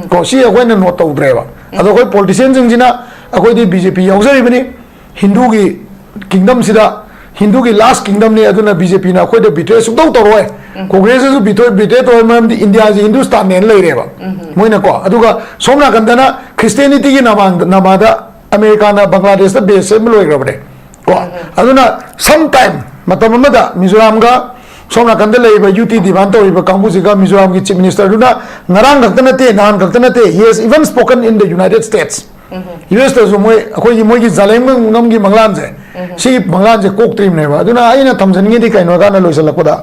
ꯀꯣ, ꯁꯤ ꯑꯩꯈꯣꯏꯅ note ꯇꯧꯗ꯭ꯔꯦꯕ꯫ ꯑꯗꯣ ꯑꯩꯈꯣꯏ politician ꯁꯤꯡꯁꯤꯅ, ꯑꯩꯈꯣꯏꯗꯤ BJP ꯌꯥꯎꯖꯔꯤꯕꯅꯤ, ꯍꯤꯟꯗꯨꯒꯤ kingdom ꯁꯤꯗ, ꯍꯤꯟꯗꯨꯒꯤ last kingdom ꯅꯤ, ꯑꯗꯨꯅ BJP ꯅ ꯑꯩꯈꯣꯏꯗ betray ꯁꯨꯡꯇꯧ ꯇꯧꯔꯣꯏ꯫ Congress ꯁꯨ betray, betray ꯇꯧꯔꯣꯏ, ꯃꯔꯝꯗꯤ India ꯁꯤ Hindustan ꯅꯦꯅ ꯂꯩꯔꯦꯕ ꯃꯣꯏꯅꯀꯣ꯫ ꯑꯗꯨꯒ ꯁꯣꯝ ꯅꯥꯀꯟꯗꯅ Christianity ꯒꯤ ꯅꯃꯥꯡꯗ, ꯅꯃꯥꯗ ꯑꯃꯦꯔꯤꯀꯥꯅ ꯕꯪꯒ꯭ꯂꯥꯗꯦꯁꯇ base ꯁꯦꯝꯕ ꯂꯣꯏꯈ꯭ꯔꯕꯅꯦ ꯀꯣ꯫ ꯑꯗꯨꯅ sometime ꯃꯇꯝ ꯑꯃꯗ ꯃꯤꯖꯣꯔꯥꯝꯒ ꯁꯣꯝ ꯅꯥꯀꯟꯗ ꯂꯩꯔꯤꯕ UT demand ꯇꯧꯔꯤꯕ ꯀꯥꯡꯕꯨꯁꯤꯒ ꯃꯤꯖꯣꯔꯥꯝꯒꯤ Chief Minister ꯗꯨꯅ ꯉꯔꯥꯡ ꯈꯛꯇ ꯅꯠꯇꯦ, ꯅꯍꯥꯟ ꯈꯛꯇ ꯅꯠꯇꯦ, he has even spoken in the United States꯫ US ꯇꯁꯨ ꯃꯣꯏ, ꯑꯩꯈꯣꯏꯒꯤ, ꯃꯣꯏꯒꯤ ꯖꯥꯂꯦꯡꯉꯝꯒꯤ ꯃꯪꯂꯥꯟꯁꯦ ꯁꯤꯒꯤ ꯃꯪꯂꯥꯟꯁꯦ ꯀꯣꯛꯇ꯭ꯔꯤꯕꯅꯦꯕ꯫ ꯑꯗꯨꯅ ꯑꯩꯅ ꯊꯝꯖꯅꯤꯡꯉꯤꯗꯤ ꯀꯩꯅꯣ ꯍꯥꯏ ꯀꯥꯟꯗ, ꯂꯣꯏꯁꯤꯜꯂꯛꯄꯗ,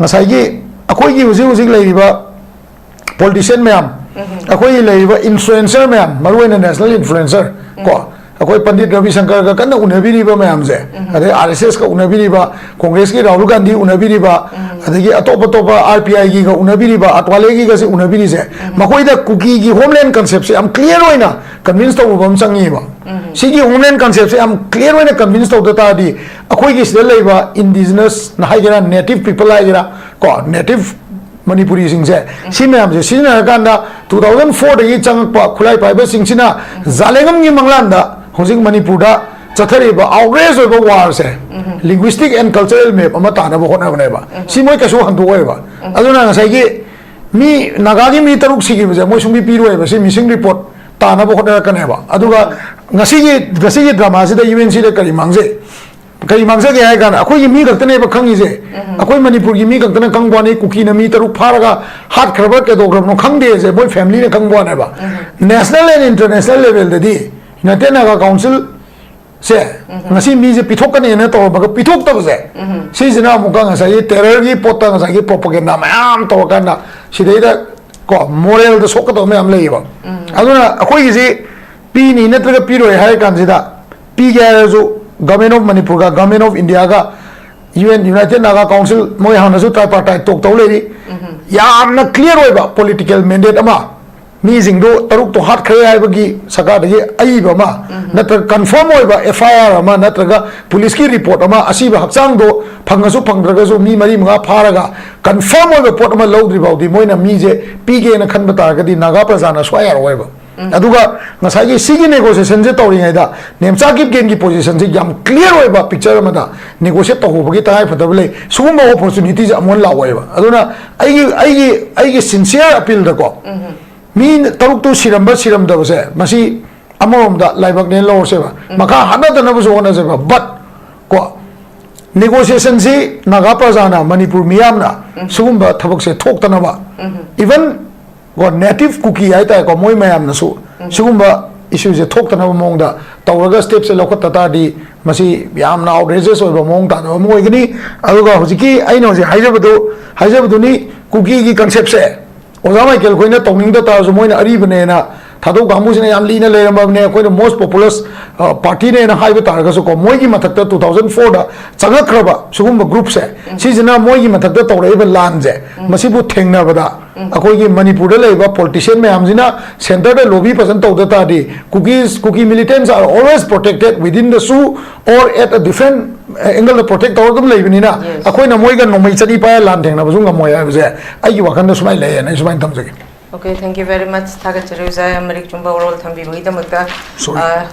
ꯉꯁꯥꯏꯒꯤ ꯑꯩꯈꯣꯏꯒꯤ ꯍꯧꯖꯤꯛ ꯍꯧꯖꯤꯛ ꯂꯩꯔꯤꯕ ꯄꯣꯂꯤꯇꯤꯁꯤꯌꯟ ꯃꯌꯥꯝ, ꯑꯩꯈꯣꯏꯒꯤ ꯂꯩꯔꯤꯕ ꯏꯟꯐ꯭ꯂꯨꯌꯦꯟꯁꯔ ꯃꯌꯥꯝ, ꯃꯔꯨꯑꯣꯏꯅ ꯅꯦꯁꯅꯦꯜ ꯏꯟꯐ꯭ꯂꯨꯌꯦꯟꯁꯔ ꯀꯣ, ꯑꯩꯈꯣꯏ ꯄꯟꯗꯤꯠ ꯔꯕꯤ ꯁꯪꯀꯔꯒ ꯀꯟꯅ ꯎꯅꯕꯤꯔꯤꯕ ꯃꯌꯥꯝꯁꯦ, ꯑꯗꯩ ꯑꯥꯔ ꯑꯦꯁ ꯑꯦꯁꯀ ꯎꯅꯕꯤꯔꯤꯕ, ꯀꯣꯡꯒ꯭ꯔꯦꯁꯀꯤ ꯔꯥꯍꯨꯜ ꯒꯥꯟꯙꯤ ꯎꯅꯕꯤꯔꯤꯕ, ꯑꯗꯒꯤ ꯑꯇꯣꯞ ꯑꯇꯣꯞꯄ ꯑꯥꯔ ꯄꯤ ꯑꯥꯏꯒꯤꯒ ꯎꯅꯕꯤꯔꯤꯕ, ꯑꯇ꯭ꯋꯥꯂꯦꯒꯤꯒꯁꯦ ꯎꯅꯕꯤꯔꯤꯁꯦ, ꯃꯈꯣꯏꯗ ꯀꯨꯀꯤꯒꯤ ꯍꯣꯝꯂꯦꯟ ꯀꯟꯁꯦꯞꯁꯦ ꯌꯥꯝ ꯀ꯭ꯂꯤꯌꯥꯔ ꯑꯣꯏꯅ ꯀꯟꯚꯤꯟꯁ ꯇꯧꯕ ꯑꯃ ꯆꯪꯉꯤꯕ꯫ ꯁꯤꯒꯤ ꯍꯣꯝꯂꯦꯟ ꯀꯟꯁꯦꯞꯁꯦ ꯌꯥꯝ ꯀ꯭ꯂꯤꯌꯥꯔ ꯑꯣꯏꯅ ꯀꯟꯚꯤꯟꯁ ꯇꯧꯗ ꯇꯥꯔꯗꯤ, ꯑꯩꯈꯣꯏꯒꯤ ꯁꯤꯗ ꯂꯩꯕ ꯏꯟꯗꯤꯖꯤꯅꯁ ꯍꯥꯏꯒꯦꯔꯥ, ꯅꯦꯇꯤꯚ ꯄꯤꯄꯜ ꯍꯥꯏꯒꯦꯔꯥ, ꯀꯣ, ꯅꯦꯇꯤꯚ ꯃꯅꯤꯄꯨꯔꯤꯁꯤꯡꯁꯦ, ꯁꯤ ꯃꯌꯥꯝꯁꯦ ꯁꯤꯖꯤꯟꯅꯔꯀꯥꯟꯗ, ꯇꯨ ꯊꯥꯎꯖꯟ ꯐꯣꯔꯗꯒꯤ ꯆꯪꯉꯛꯄ ꯈꯨꯠꯂꯥꯏ ꯄꯥꯏꯕꯁꯤꯡꯁꯤꯅ ꯖꯥꯂꯦꯡꯉꯝꯒꯤ ꯃꯪꯂꯥꯟꯗ ꯍꯧꯖꯤꯛ ꯃꯅꯤꯄꯨꯔꯗ ꯆꯠꯊꯔꯤꯕ ꯑꯥꯎꯠꯔꯦꯖ ꯑꯣꯏꯕ ꯋꯥꯔꯁꯦ, ꯂꯤꯡꯒ꯭ꯋꯤꯁꯇꯤꯛ ꯑꯦꯟ ꯀꯜꯆꯔꯦꯜ ꯃꯦꯞ ꯑꯃ ꯇꯥꯅꯕ ꯍꯣꯠꯅꯕꯅꯦꯕ꯫ ꯁꯤ ꯃꯣꯏ ꯀꯩꯁꯨ ꯍꯟꯗꯣꯛꯑꯣꯏꯕ꯫ ꯑꯗꯨꯅ ꯉꯁꯥꯏꯒꯤ ꯃꯤ, ꯅꯥꯒꯥꯒꯤ ꯃꯤ ꯇꯔꯨꯛ ꯁꯤꯈꯤꯕꯁꯦ ꯃꯣꯏ ꯁꯨꯡꯄꯤ ꯄꯤꯔꯣꯏꯕ, ꯁꯤ ꯃꯤꯁꯤꯡ ꯔꯤꯄꯣꯔꯠ ꯇꯥꯅꯕ ꯍꯣꯠꯅꯔꯛꯀꯅꯦꯕ꯫ ꯑꯗꯨꯒ ꯉꯁꯤꯒꯤ, ꯉꯁꯤꯒꯤ ꯗ꯭ꯔꯃꯥꯁꯤꯗ ꯌꯨ ꯑꯦꯟ ꯁꯤꯗ ꯀꯔꯤ ꯃꯥꯡꯖꯩ? ꯀꯔꯤ ꯃꯥꯡꯖꯒꯦ ꯍꯥꯏ ꯀꯥꯟꯗ, ꯑꯩꯈꯣꯏꯒꯤ ꯃꯤ ꯈꯛꯇꯅꯦꯕ ꯈꯪꯉꯤꯁꯦ꯫ ꯑꯩꯈꯣꯏ ꯃꯅꯤꯄꯨꯔꯒꯤ ꯃꯤ ꯈꯛꯇꯅ ꯈꯪꯕ ꯋꯥꯅꯤ, ꯀꯨꯀꯤꯅ ꯃꯤ ꯇꯔꯨꯛ ꯐꯥꯔꯒ ꯍꯥꯠꯈ꯭ꯔꯕ꯭ꯔꯥ ꯀꯩꯗꯧꯈ꯭ꯔꯕꯅꯣ ꯈꯪꯗꯦꯁꯦ ꯃꯣꯏ ꯐꯦꯃꯤꯂꯤꯅ ꯈꯪꯕ ꯋꯥꯅꯦꯕ꯫ ꯅꯦꯁꯅꯦꯜ ꯑꯦꯟ ꯏꯟꯇꯔꯅꯦꯁꯅꯦꯜ ꯂꯦꯚꯦꯜꯗꯗꯤ ꯌꯨꯅꯥꯏꯇꯦꯠ ꯅꯥꯒꯥ ꯀꯥꯎꯟꯁꯤꯜ ꯁꯦ, ꯉꯁꯤ ꯃꯤꯁꯦ ꯄꯤꯊꯣꯛꯀꯅꯦꯅ ꯇꯧꯔꯝꯃꯒ ꯄꯤꯊꯣꯛꯇꯕꯁꯦ, ꯁꯤꯁꯤꯅ ꯑꯃꯨꯛꯀ ꯉꯁꯥꯏꯒꯤ ꯇꯦꯔꯔꯒꯤ ꯄꯣꯠꯇ ꯉꯁꯥꯏꯒꯤ ꯄ꯭ꯔꯣꯄꯒꯦꯟꯗꯥ ꯃꯌꯥꯝ ꯇꯧꯔꯀꯥꯟꯗ, ꯁꯤꯗꯩꯗ ꯀꯣ, ꯃꯣꯔꯦꯜꯗ ꯁꯣꯛꯀꯗꯕ ꯃꯌꯥꯝ ꯂꯩꯌꯦꯕ꯫ ꯑꯗꯨꯅ ꯑꯩꯈꯣꯏꯒꯤꯁꯤ ꯄꯤꯅꯤ ꯅꯠꯇ꯭ꯔꯒ ꯄꯤꯔꯣꯏ ꯍꯥꯏꯔ ꯀꯥꯟꯁꯤꯗ, ꯄꯤꯒꯦ ꯍꯥꯏꯔꯁꯨ ꯒꯚꯔꯟꯃꯦꯟ ꯑꯣꯐ ꯃꯅꯤꯄꯨꯔꯒ ꯒꯚꯔꯟꯃꯦꯟ ꯑꯣꯐ ꯏꯟꯗꯤꯌꯥꯒ U N, united Naga council, ꯃꯣꯏ ꯍꯥꯟꯅꯁꯨ ꯇ꯭ꯔꯥꯏꯄꯥꯔꯇꯥꯏꯠ ꯇꯣꯛ ꯇꯧ ꯂꯩꯔꯤ꯫ ꯌꯥꯝꯅ ꯀ꯭ꯂꯤꯌꯥꯔ ꯑꯣꯏꯕ ꯄꯣꯂꯤꯇꯤꯀꯦꯜ ꯃꯦꯟꯗꯦꯠ ꯑꯃ, ꯃꯤꯁꯤꯡꯗꯣ ꯇꯔꯨꯛꯇꯣ ꯍꯥꯠꯈ꯭ꯔꯦ ꯍꯥꯏꯕꯒꯤ ꯁꯔꯀꯥꯔꯗꯒꯤ ꯑꯏꯕ ꯑꯃ, ꯅꯠꯇ꯭ꯔꯒ ꯀꯟꯐꯥꯔꯝ ꯑꯣꯏꯕ ꯑꯦꯐ ꯑꯥꯏ ꯑꯥꯔ ꯑꯃ, ꯅꯠꯇ꯭ꯔꯒ ꯄꯨꯂꯤꯁꯀꯤ ꯔꯤꯄꯣꯔꯠ ꯑꯃ, ꯑꯁꯤꯕ ꯍꯛꯆꯥꯡꯗꯣ ꯐꯪꯉꯁꯨ ꯐꯪꯗ꯭ꯔꯒꯁꯨ ꯃꯤ ꯃꯔꯤ ꯃꯉꯥ ꯐꯥꯔꯒ ꯀꯟꯐꯥꯔꯝ ꯑꯣꯏꯕ ꯄꯣꯠ ꯑꯃ ꯂꯧꯗ꯭ꯔꯤ ꯐꯥꯎꯗꯤ ꯃꯣꯏꯅ ꯃꯤꯁꯦ ꯄꯤꯒꯦꯅ ꯈꯟꯕ ꯇꯥꯔꯒꯗꯤ ꯅꯥꯒꯥ ꯄ꯭ꯔꯖꯥꯅ ꯁꯨꯡꯌꯥ ꯌꯥꯔꯛꯑꯣꯏꯕ꯫ ꯑꯗꯨꯒ ꯉꯁꯥꯏꯒꯤ ꯁꯤꯒꯤ ꯅꯦꯒꯣꯁꯤꯌꯦꯁꯟꯁꯦ ꯇꯧꯔꯤꯉꯩꯗ ꯅꯦꯝꯆꯥ ꯀꯤꯞꯒꯦꯟꯒꯤ ꯄꯣꯖꯤꯁꯟꯁꯦ ꯌꯥꯝ ꯀ꯭ꯂꯤꯌꯥꯔ ꯑꯣꯏꯕ ꯄꯤꯛꯆꯔ ꯑꯃꯗ ꯅꯦꯒꯣꯁꯤꯌꯦꯠ ꯇꯧꯍꯧꯕꯒꯤ ꯇꯉꯥꯏꯐꯗꯕ ꯂꯩ꯫ ꯁꯤꯒꯨꯝꯕ ꯑꯣꯄꯣꯔꯆꯨꯅꯤꯇꯤꯁꯦ ꯑꯃꯨꯛ ꯍꯟꯅ ꯂꯥꯛꯑꯣꯏꯕ꯫ ꯑꯗꯨꯅ ꯑꯩꯒꯤ, ꯑꯩꯒꯤ, ꯑꯩꯒꯤ ꯁꯤꯟꯁꯤꯌꯔ ꯑꯄꯤꯜꯗꯀꯣ, ꯃꯤ ꯇꯔꯨꯛꯇꯨ ꯁꯤꯔꯝꯕ ꯁꯤꯔꯝꯗꯕꯁꯦ, ꯃꯁꯤ ꯑꯃꯔꯣꯝꯗ ꯂꯥꯏꯕꯛꯅꯦꯅ ꯂꯧꯔꯁꯦꯕ, ꯃꯈꯥ ꯍꯟꯅꯗꯅꯕꯁꯨ ꯍꯣꯠꯅꯁꯦꯕ, ꯕꯠ ꯀꯣ, ꯅꯦꯒꯣꯁꯤꯌꯦꯁꯟꯁꯤ ꯅꯥꯒꯥ ꯄ꯭ꯔꯖꯥꯅ, ꯃꯅꯤꯄꯨꯔ ꯃꯤꯌꯥꯝꯅ ꯁꯤꯒꯨꯝꯕ ꯊꯕꯛꯁꯦ ꯊꯣꯛꯇꯅꯕ, ꯏꯚꯟ ꯀꯣ, ꯅꯦꯇꯤꯚ ꯀꯨꯀꯤ ꯍꯥꯏꯇꯥꯔꯦꯀꯣ, ꯃꯣꯏ ꯃꯌꯥꯝꯅꯁꯨ ꯁꯤꯒꯨꯝꯕ ꯏꯁꯨꯁꯦ ꯊꯣꯛꯇꯅꯕ ꯃꯑꯣꯡꯗ ꯇꯧꯔꯒ ꯁ꯭ꯇꯦꯞꯁꯦ ꯂꯧꯈꯠꯇ ꯇꯥꯔꯗꯤ, ꯃꯁꯤ ꯌꯥꯝꯅ ꯑꯥꯎꯠꯔꯦꯖꯁ ꯑꯣꯏꯕ ꯃꯑꯣꯡ ꯇꯥꯗꯕ ꯑꯃ ꯑꯣꯏꯒꯅꯤ꯫ ꯑꯗꯨꯒ ꯍꯧꯖꯤꯛꯀꯤ ꯑꯩꯅ ꯍꯧꯖꯤꯛ ꯍꯥꯏꯖꯕꯗꯨ, ꯍꯥꯏꯖꯕꯗꯨꯅꯤ, ꯀꯨꯀꯤꯒꯤ ꯀꯟꯁꯦꯞꯁꯦ ꯑꯣꯖꯥ ꯃꯥꯏꯀꯦꯜ ꯈꯣꯏꯅ ꯇꯧꯅꯤꯡꯗ ꯇꯥꯔꯁꯨ, ꯃꯣꯏꯅ ꯑꯔꯤꯕꯅꯦꯅ, ꯊꯥꯗꯧ ꯀꯥꯡꯕꯨꯁꯤꯅ ꯌꯥꯝ ꯂꯤꯅ ꯂꯩꯔꯝꯃꯕꯅꯦ, ꯑꯩꯈꯣꯏꯅ ꯃꯣꯁ ꯄꯣꯄꯨꯂꯁ ꯄꯥꯔꯇꯤꯅꯦꯅ ꯍꯥꯏꯕ ꯇꯥꯔꯒꯁꯨꯀꯣ, ꯃꯣꯏꯒꯤ ꯃꯊꯛꯇ ꯇꯨ ꯊꯥꯎꯖꯟ ꯐꯣꯔꯗ ꯆꯪꯉꯛꯈ꯭ꯔꯕ ꯁꯤꯒꯨꯝꯕ ꯒ꯭ꯔꯨꯞꯁꯦ, ꯁꯤꯁꯤꯅ ꯃꯣꯏꯒꯤ ꯃꯊꯛꯇ ꯇꯧꯔꯛꯏꯕ ꯂꯥꯟꯁꯦ, ꯃꯁꯤꯕꯨ ꯊꯦꯡꯅꯕꯗ ꯑꯩꯈꯣꯏꯒꯤ ꯃꯅꯤꯄꯨꯔꯗ ꯂꯩꯔꯤꯕ ꯄꯣꯂꯤꯇꯤꯁꯤꯌꯟ ꯃꯌꯥꯝꯁꯤꯅ ꯁꯦꯟꯇꯔꯗ ꯂꯣꯕꯤ ꯐꯖꯅ ꯇꯧꯗ ꯇꯥꯔꯗꯤ, Kukis, Kuki militants are always protected within the zoo or at a different angle the protect ꯇꯧꯔꯒ ꯑꯗꯨꯝ ꯂꯩꯕꯅꯤꯅ, Yes. ꯑꯩꯈꯣꯏꯅ ꯃꯣꯏꯒ ꯅꯣꯡꯃꯩ ꯆꯅꯤ ꯄꯥꯏꯔ ꯂꯥꯟ ꯊꯦꯡꯅꯕꯁꯨ ꯉꯝꯃꯣꯏ ꯍꯥꯏꯕꯁꯦ ꯑꯩꯒꯤ ꯋꯥꯈꯜꯗ ꯁꯨꯃꯥꯏꯅ ꯂꯩꯌꯦꯅ ꯑꯩ ꯁꯨꯃꯥꯏꯅ ꯊꯝꯖꯒꯦ꯫ Okay, thank you very much. ꯊꯥꯒꯠꯆꯔꯤ ꯑꯣꯖꯥ, ꯃꯔꯤꯛ ꯆꯨꯝꯕ ꯋꯥꯔꯣꯜ ꯊꯝꯕꯤꯕꯒꯤꯗꯃꯛꯇ꯫ Sorry. ꯑ,